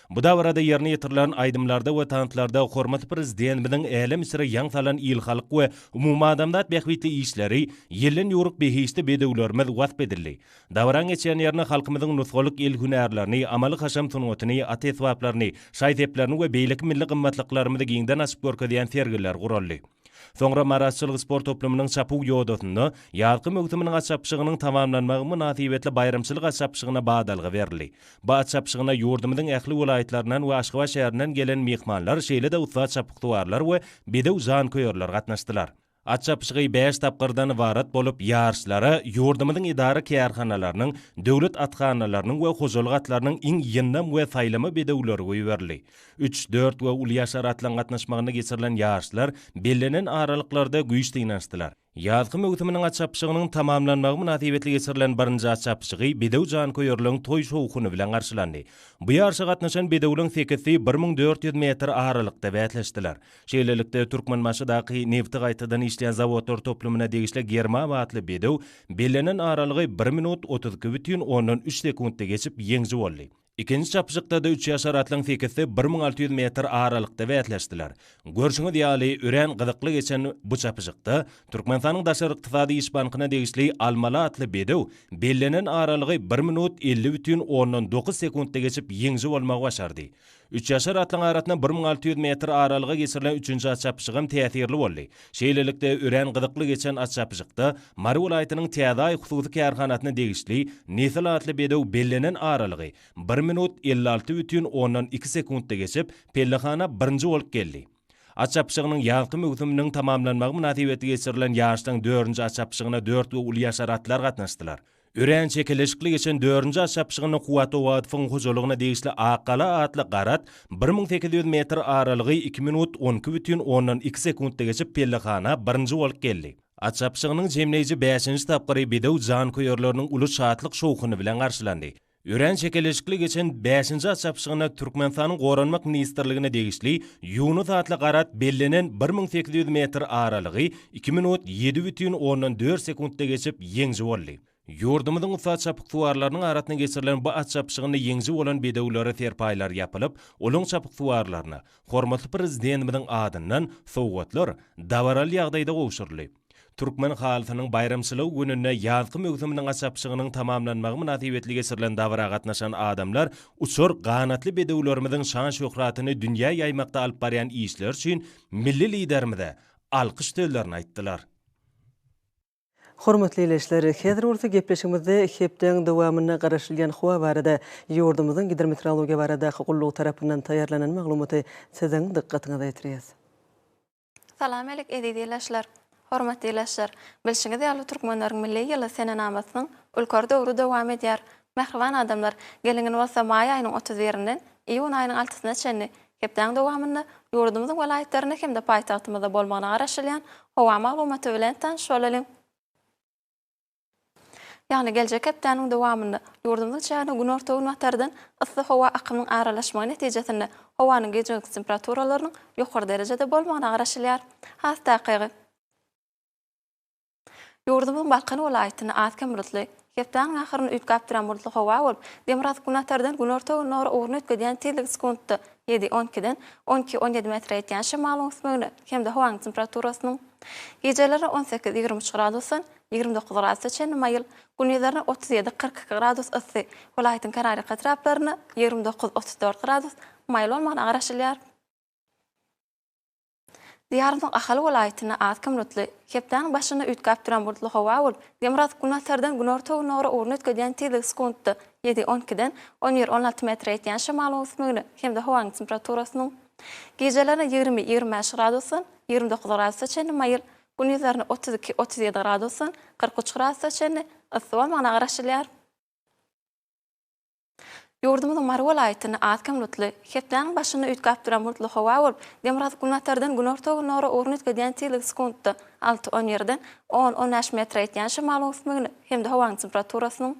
Bu dabarada ýerine ýetirilen aýdymlarda we tanslarda hormatly Prezidentimiziň älem içre ýaň salan il-halk we umumadamzat bähbitli işleri, ýelden ýüwrük behişdi bedewlerimiz wasp edildi. Dabaraň geçýän ýerinde halkymyzyň nusgalyk el hünärlerini, amaly-haşam sungatyny, at esbaplaryny, şaý-seplerini we beýleki milli gymmatlyklarymyzy giňden açyp görkezýän sergiler guraldy. Soňra Mary atçylyk sport toplumynyň çapuw ýodasynda ýazky möwsüminiň at çapyşygynyň tamamlanmagy mynasybetli baýramçylyk at çapyşygyna badalga berildi. Bu at çapyşygyna ýurdumyzyň ähli welaýatlaryndan we Aşgabat şäherinden gelen myhmanlar, şeýle-de ussat çapyksuwarlar we bedew janköýerler gatnaşdylar. At çapyşygy bäş tapgyrdan ybarat bolup, ýaryşlara ýurdumyzyň edara-kärhanalarynyň, döwlet athanalarynyň we hojalyk atlarynyň iň ýyndam we saýlama bedewleri goýberildi. Üç, dört we uly ýaşar atlaryň gatnaşmagynda geçirilen ýaryşlar bellenen aralyklarda güýç synanyşdylar. Ýazky möwsüminiň at çapyşygynyň tamamlanmagy mynasybetli geçirilen birinji at çapyşygy bedew janköýerleň toý şowhuny bilen garşylandy. Bu ýaryşa gatnaşan bedewleň sekizsi 1400 metr aralykda bäsleşdiler. Şeýlelikde, Türkmenbaşydaky nebti gaýtadan işleýän zawodlar toplumyna degişli Germaw atly bedew bellenen aralygy bir minut 32 bütin ondan üç sekuntda geçip ýeňiji boldy. Ikinji çapyşykda-da üç ýaşar atlyň sekizsi 1600 metr aralykda bäsleşdiler. Görşüňiz ýaly, örän gyzykly geçen bu çapyşykda Türkmenistanyň Daşary ykdysady iş bankyna degişli Almaly atly bedew bellenen aralygy bir minut 50 bütin ondan dokuz sekuntda geçip ýeňiji bolmagy başardy. Üç ýaşar atlyň arasynda 1600 metr aralyga geçirilen üçünji at çapyşygam täsirli boldy. Şeýlelikde, örän gyzykly geçen at çapyşykda Mary welaýatynyň Täze Aý hususy kärhanasyna degişli Nesil atly bedew bellenen aralygy bir minut 56 bütin ondan iki sekuntda geçip, pellehana birinji bolup geldi. At çapyşygynyň ýazky möwsüminiň tamamlanmagy mynasybetli geçirilen ýaryşlaryň dördünji at çapyşygyna dört we uly ýaşar atlar gatnaşdylar. Örän çekeleşikli geçen dördünji at çapyşygynda Kuwwat Owadowyň hojalygyna degişli Akgala atly gar at 1800 metr aralygy iki minut 12 bütin ondan iki sekuntda geçip pellehana birinji bolup geldi. At çapyşygynyň jemleýji bäşinji tapgyry bedew janköýerleriniň uly şatlyk-şowhuny bilen garşylandy. Örän çekeleşikli geçen bäşinji at çapyşygynda Türkmenistanyň Goranmak ministrligine degişli Ýunus atly gar at bellenen 1800 metr aralygy iki minut ýedi bütin ondan dört sekuntda geçip ýeňiji boldy. Ýurdumyzyň ussat çapyksuwarlarynyň arasynda geçirilen bu at çapyşygynda ýeňiji bolan bedewlere serpaýlar ýapylyp, olaň çapyksuwarlaryna hormatly Prezidentimiziň adyndan sowgatlar dabaraly ýagdaýda gowşuryldy. Türkmen halysynyň baýramçylygy gününde ýazky möwsüminiň at çapyşygynyň tamamlanmagy mynasybetli geçirilen dabara gatnaşan adamlar uçar ganatly bedewlerimiziň şan-şöhratyny dünýä ýaýmakda alyp barýan işleri üçin milli Liderimize alkyş sözlerini aýtdylar. Hormatly ildeşler, häzir bolsa gepleşigimizde hepdäň dowamynda garaşylýan howa barada ýurdumyzyň Gidrometeorologiýa baradaky gullugy tarapyndan taýýarlanan maglumaty siziň dykgatyňyza ýetirýäs. Salam alik eziz ildeşler! Hormatly ildeşler! Bilşiňiz ýaly türkmenleriň milli ýyly senenamasynyň ülker döwri dowam edýär. Mähriban adamlar, geliň indi bolsa maý aýynyň 31-inden iýun aýynyň altysyna çenli hepdäň dowamynda ýurdumyzyň welaýatlarynda hem-de paýtagtymyzda bolmagyna garaşylýan howa maglumaty bilen tanyş bolalyň. Ýagny geljek hepdäniň dowamynda ýurdumyzyň çägine günorta-günbatardan yssy howa akymynyň aralaşmagy netijesinde howanyň gije-gündiz temperaturalarynyň ýokary derejede bolmagyna garaşylýar. Has takygy. Ýurdumyzyň Balkan welaýatynda az-kem bulutly, hepdäniň ahyrynda üýtgäp durýan bulutly howa bolup, demirgazyk-günbatardan günorta-gündogara ugruny üýtgedýän tizligi sekuntda ýedi, on ikiden on iki, on ýedi metre ýetýän şemalyň ösmegine hem-de howanyň temperaturasynyň gijelerine 18, 23 gradusdan 29 gradusa çenli maýyl, gündizlerine 37, 42 gradus yssy, welaýatyň kenarýaka etraplarynda 29, 34 gradus maýyl bolmagyna garaşylýar. Diýarymyzyň Ahal welaýatynda az-kem bulutly, hepdäniň başynda üýtgäp duran bulutly howa bolup, demirgazyk-günbatardan günorta-gündogara ugruny üýtgedýän tizligi sekuntda ýedi, on ikiden on bir, on alty metre ýetýän şemalyň öwüsmegine hem-de howanyň temperaturasynyň gijelerine 20, 25 gradusdan 29 gradusa çenli maýyl, gündizlerine 32, 37 gradusdan 43 gradusa çenli yssy bolmagyna garaşylýar. Ýurdumyzyň Mary welaýatynda az-kem bulutly, hepdäniň başynda üýtgäp duran bulutly howa bolup, demirgazyk-günbatardan günorta-gündogara ugruny üýtgedýän tizligi sekuntda alty, on ýerden on, on bäş metre ýetýän şemalyň öwüsmegine hem-de howanyň temperaturasynyň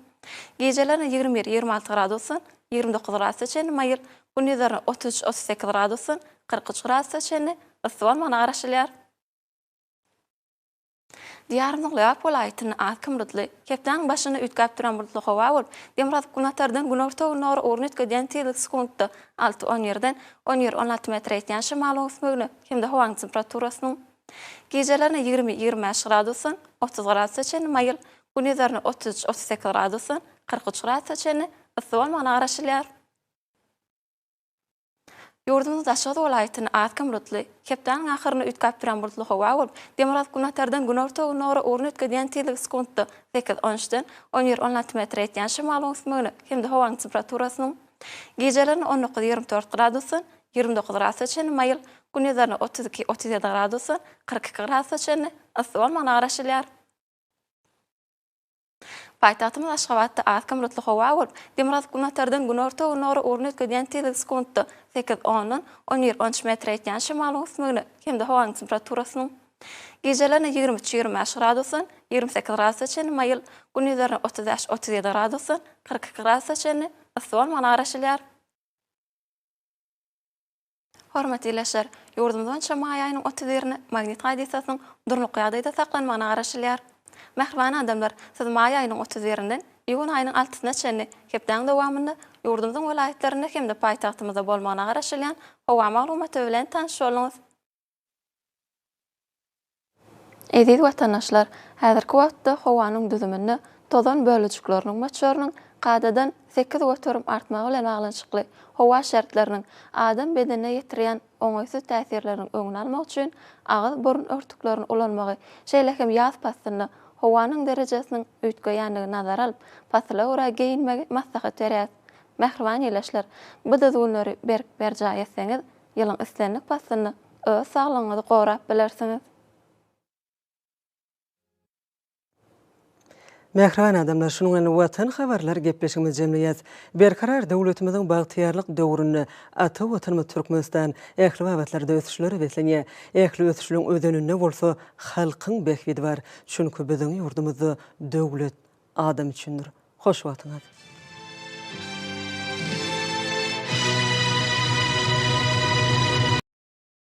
gijelerine 21, 26 gradusdan 29 gradusa çenli maýyl, gündizlerine 33, 38 gradusdan 43 gradusa çenli yssy bolmagyna garaşylýar. Diýarymyzyň Lebap welaýatynda az-kem bulutly, hepdäniň başynda üýtgäp duran bulutly howa bolup, demirgazyk-günbatardan günorta-gündogara ugruny üýtgedýän tizligi sekuntda alty, on ýerden on bir, on alty metre ýetýän şemalyň öwüsmegine hem-de howanyň temperaturasynyň gijelerine 20, 25 gradusdan 30 gradusa çenli maýyl, gündizlerine 33, 38 gradusdan 43 gradusa çenli yssy bolmagyna garaşylýar. Ýurdumyzyň Daşoguz welaýatynda az-kem bulutly, hepdäniň ahyrynda üýtgäp durýan bulutly howa bolup, demirgazyk-günbatardan günorta-gündogara ugruny üýtgedýän tizligi sekuntda sekiz, on üçden on bir, on alty metre ýetýän şemalyň öwüsmegine hem-de howanyň temperaturasynyň gijelerine on dokuz, 24 gradusdan 29 gradusa çenli maýyl, gündizlerine 32, 37 gradusdan 42 gradusa çenli yssy bolmagyna garaşylýar. Paýtagtymyz Aşgabatda az-kem bulutly howa bolup, demirgazyk-günbatardan günorta-gündogara ugruny üýtgedýän tizligi sekuntda sekiz ondan on bir, on üç metre ýetýän şemalyň öwüsmegine hem-de howanyň temperaturasynyň gijelerine 23, 25 gradusdan 28 gradusa çenli maýyl, gündizlerine 35, 37 gradusdan 42 gradusa çenli yssy bolmagyna garaşylýar. Hormatly ildeşler! Ýurdumyz boýunça maý aýynyň 31-ine magnit hadysasynyň durnukly ýagdaýda saklanmagyna garaşylýar. Mähriban adamlar, siz maý aýynyň 31-inden iýun aýynyň altysyna çenli hepdäň dowamynda ýurdumyzyň welaýatlarynda hem-de paýtagtymyzda bolmagyna garaşylýan howa maglumaty bilen tanyş bolduňyz. Eziz watandaşlar, häzirki wagtda howanyň düzüminde tozan bölejikleriniň möçberiniň kadadan 8% artmagy bilen baglanyşykly howa şertleriniň adam bedenine ýetirýän oňaýsyz täsirleriniň öňüni almak üçin agyz-burun örtüklerini ulanmagy, şeýle hem ýaz paslynda howanyň derejesiniň üýtgeýändigini nazara alyp, pasyla görä geýinmegi maslahat berýäris. Mähriban ildeşler, bu düzgünleri berk berjaý etseňiz, Ýylyň islendik paslynda öz saglygyňyzy gorap bilersiňiz. Mähriban adamlar, şunuň bilen Watan habarlar gepleşigimizi jemleýäs. Berkarar döwletimiziň bagtyýarlyk döwründe ata Watanymyz Türkmenistan ähli babatlarda ösüşlere beslenýär. Ähli ösüşleň özeninde bolsa halkyň bähbidi bar. Çünki biziň ýurdumyzda döwlet adam üçindir. Hoş wagtyňyz!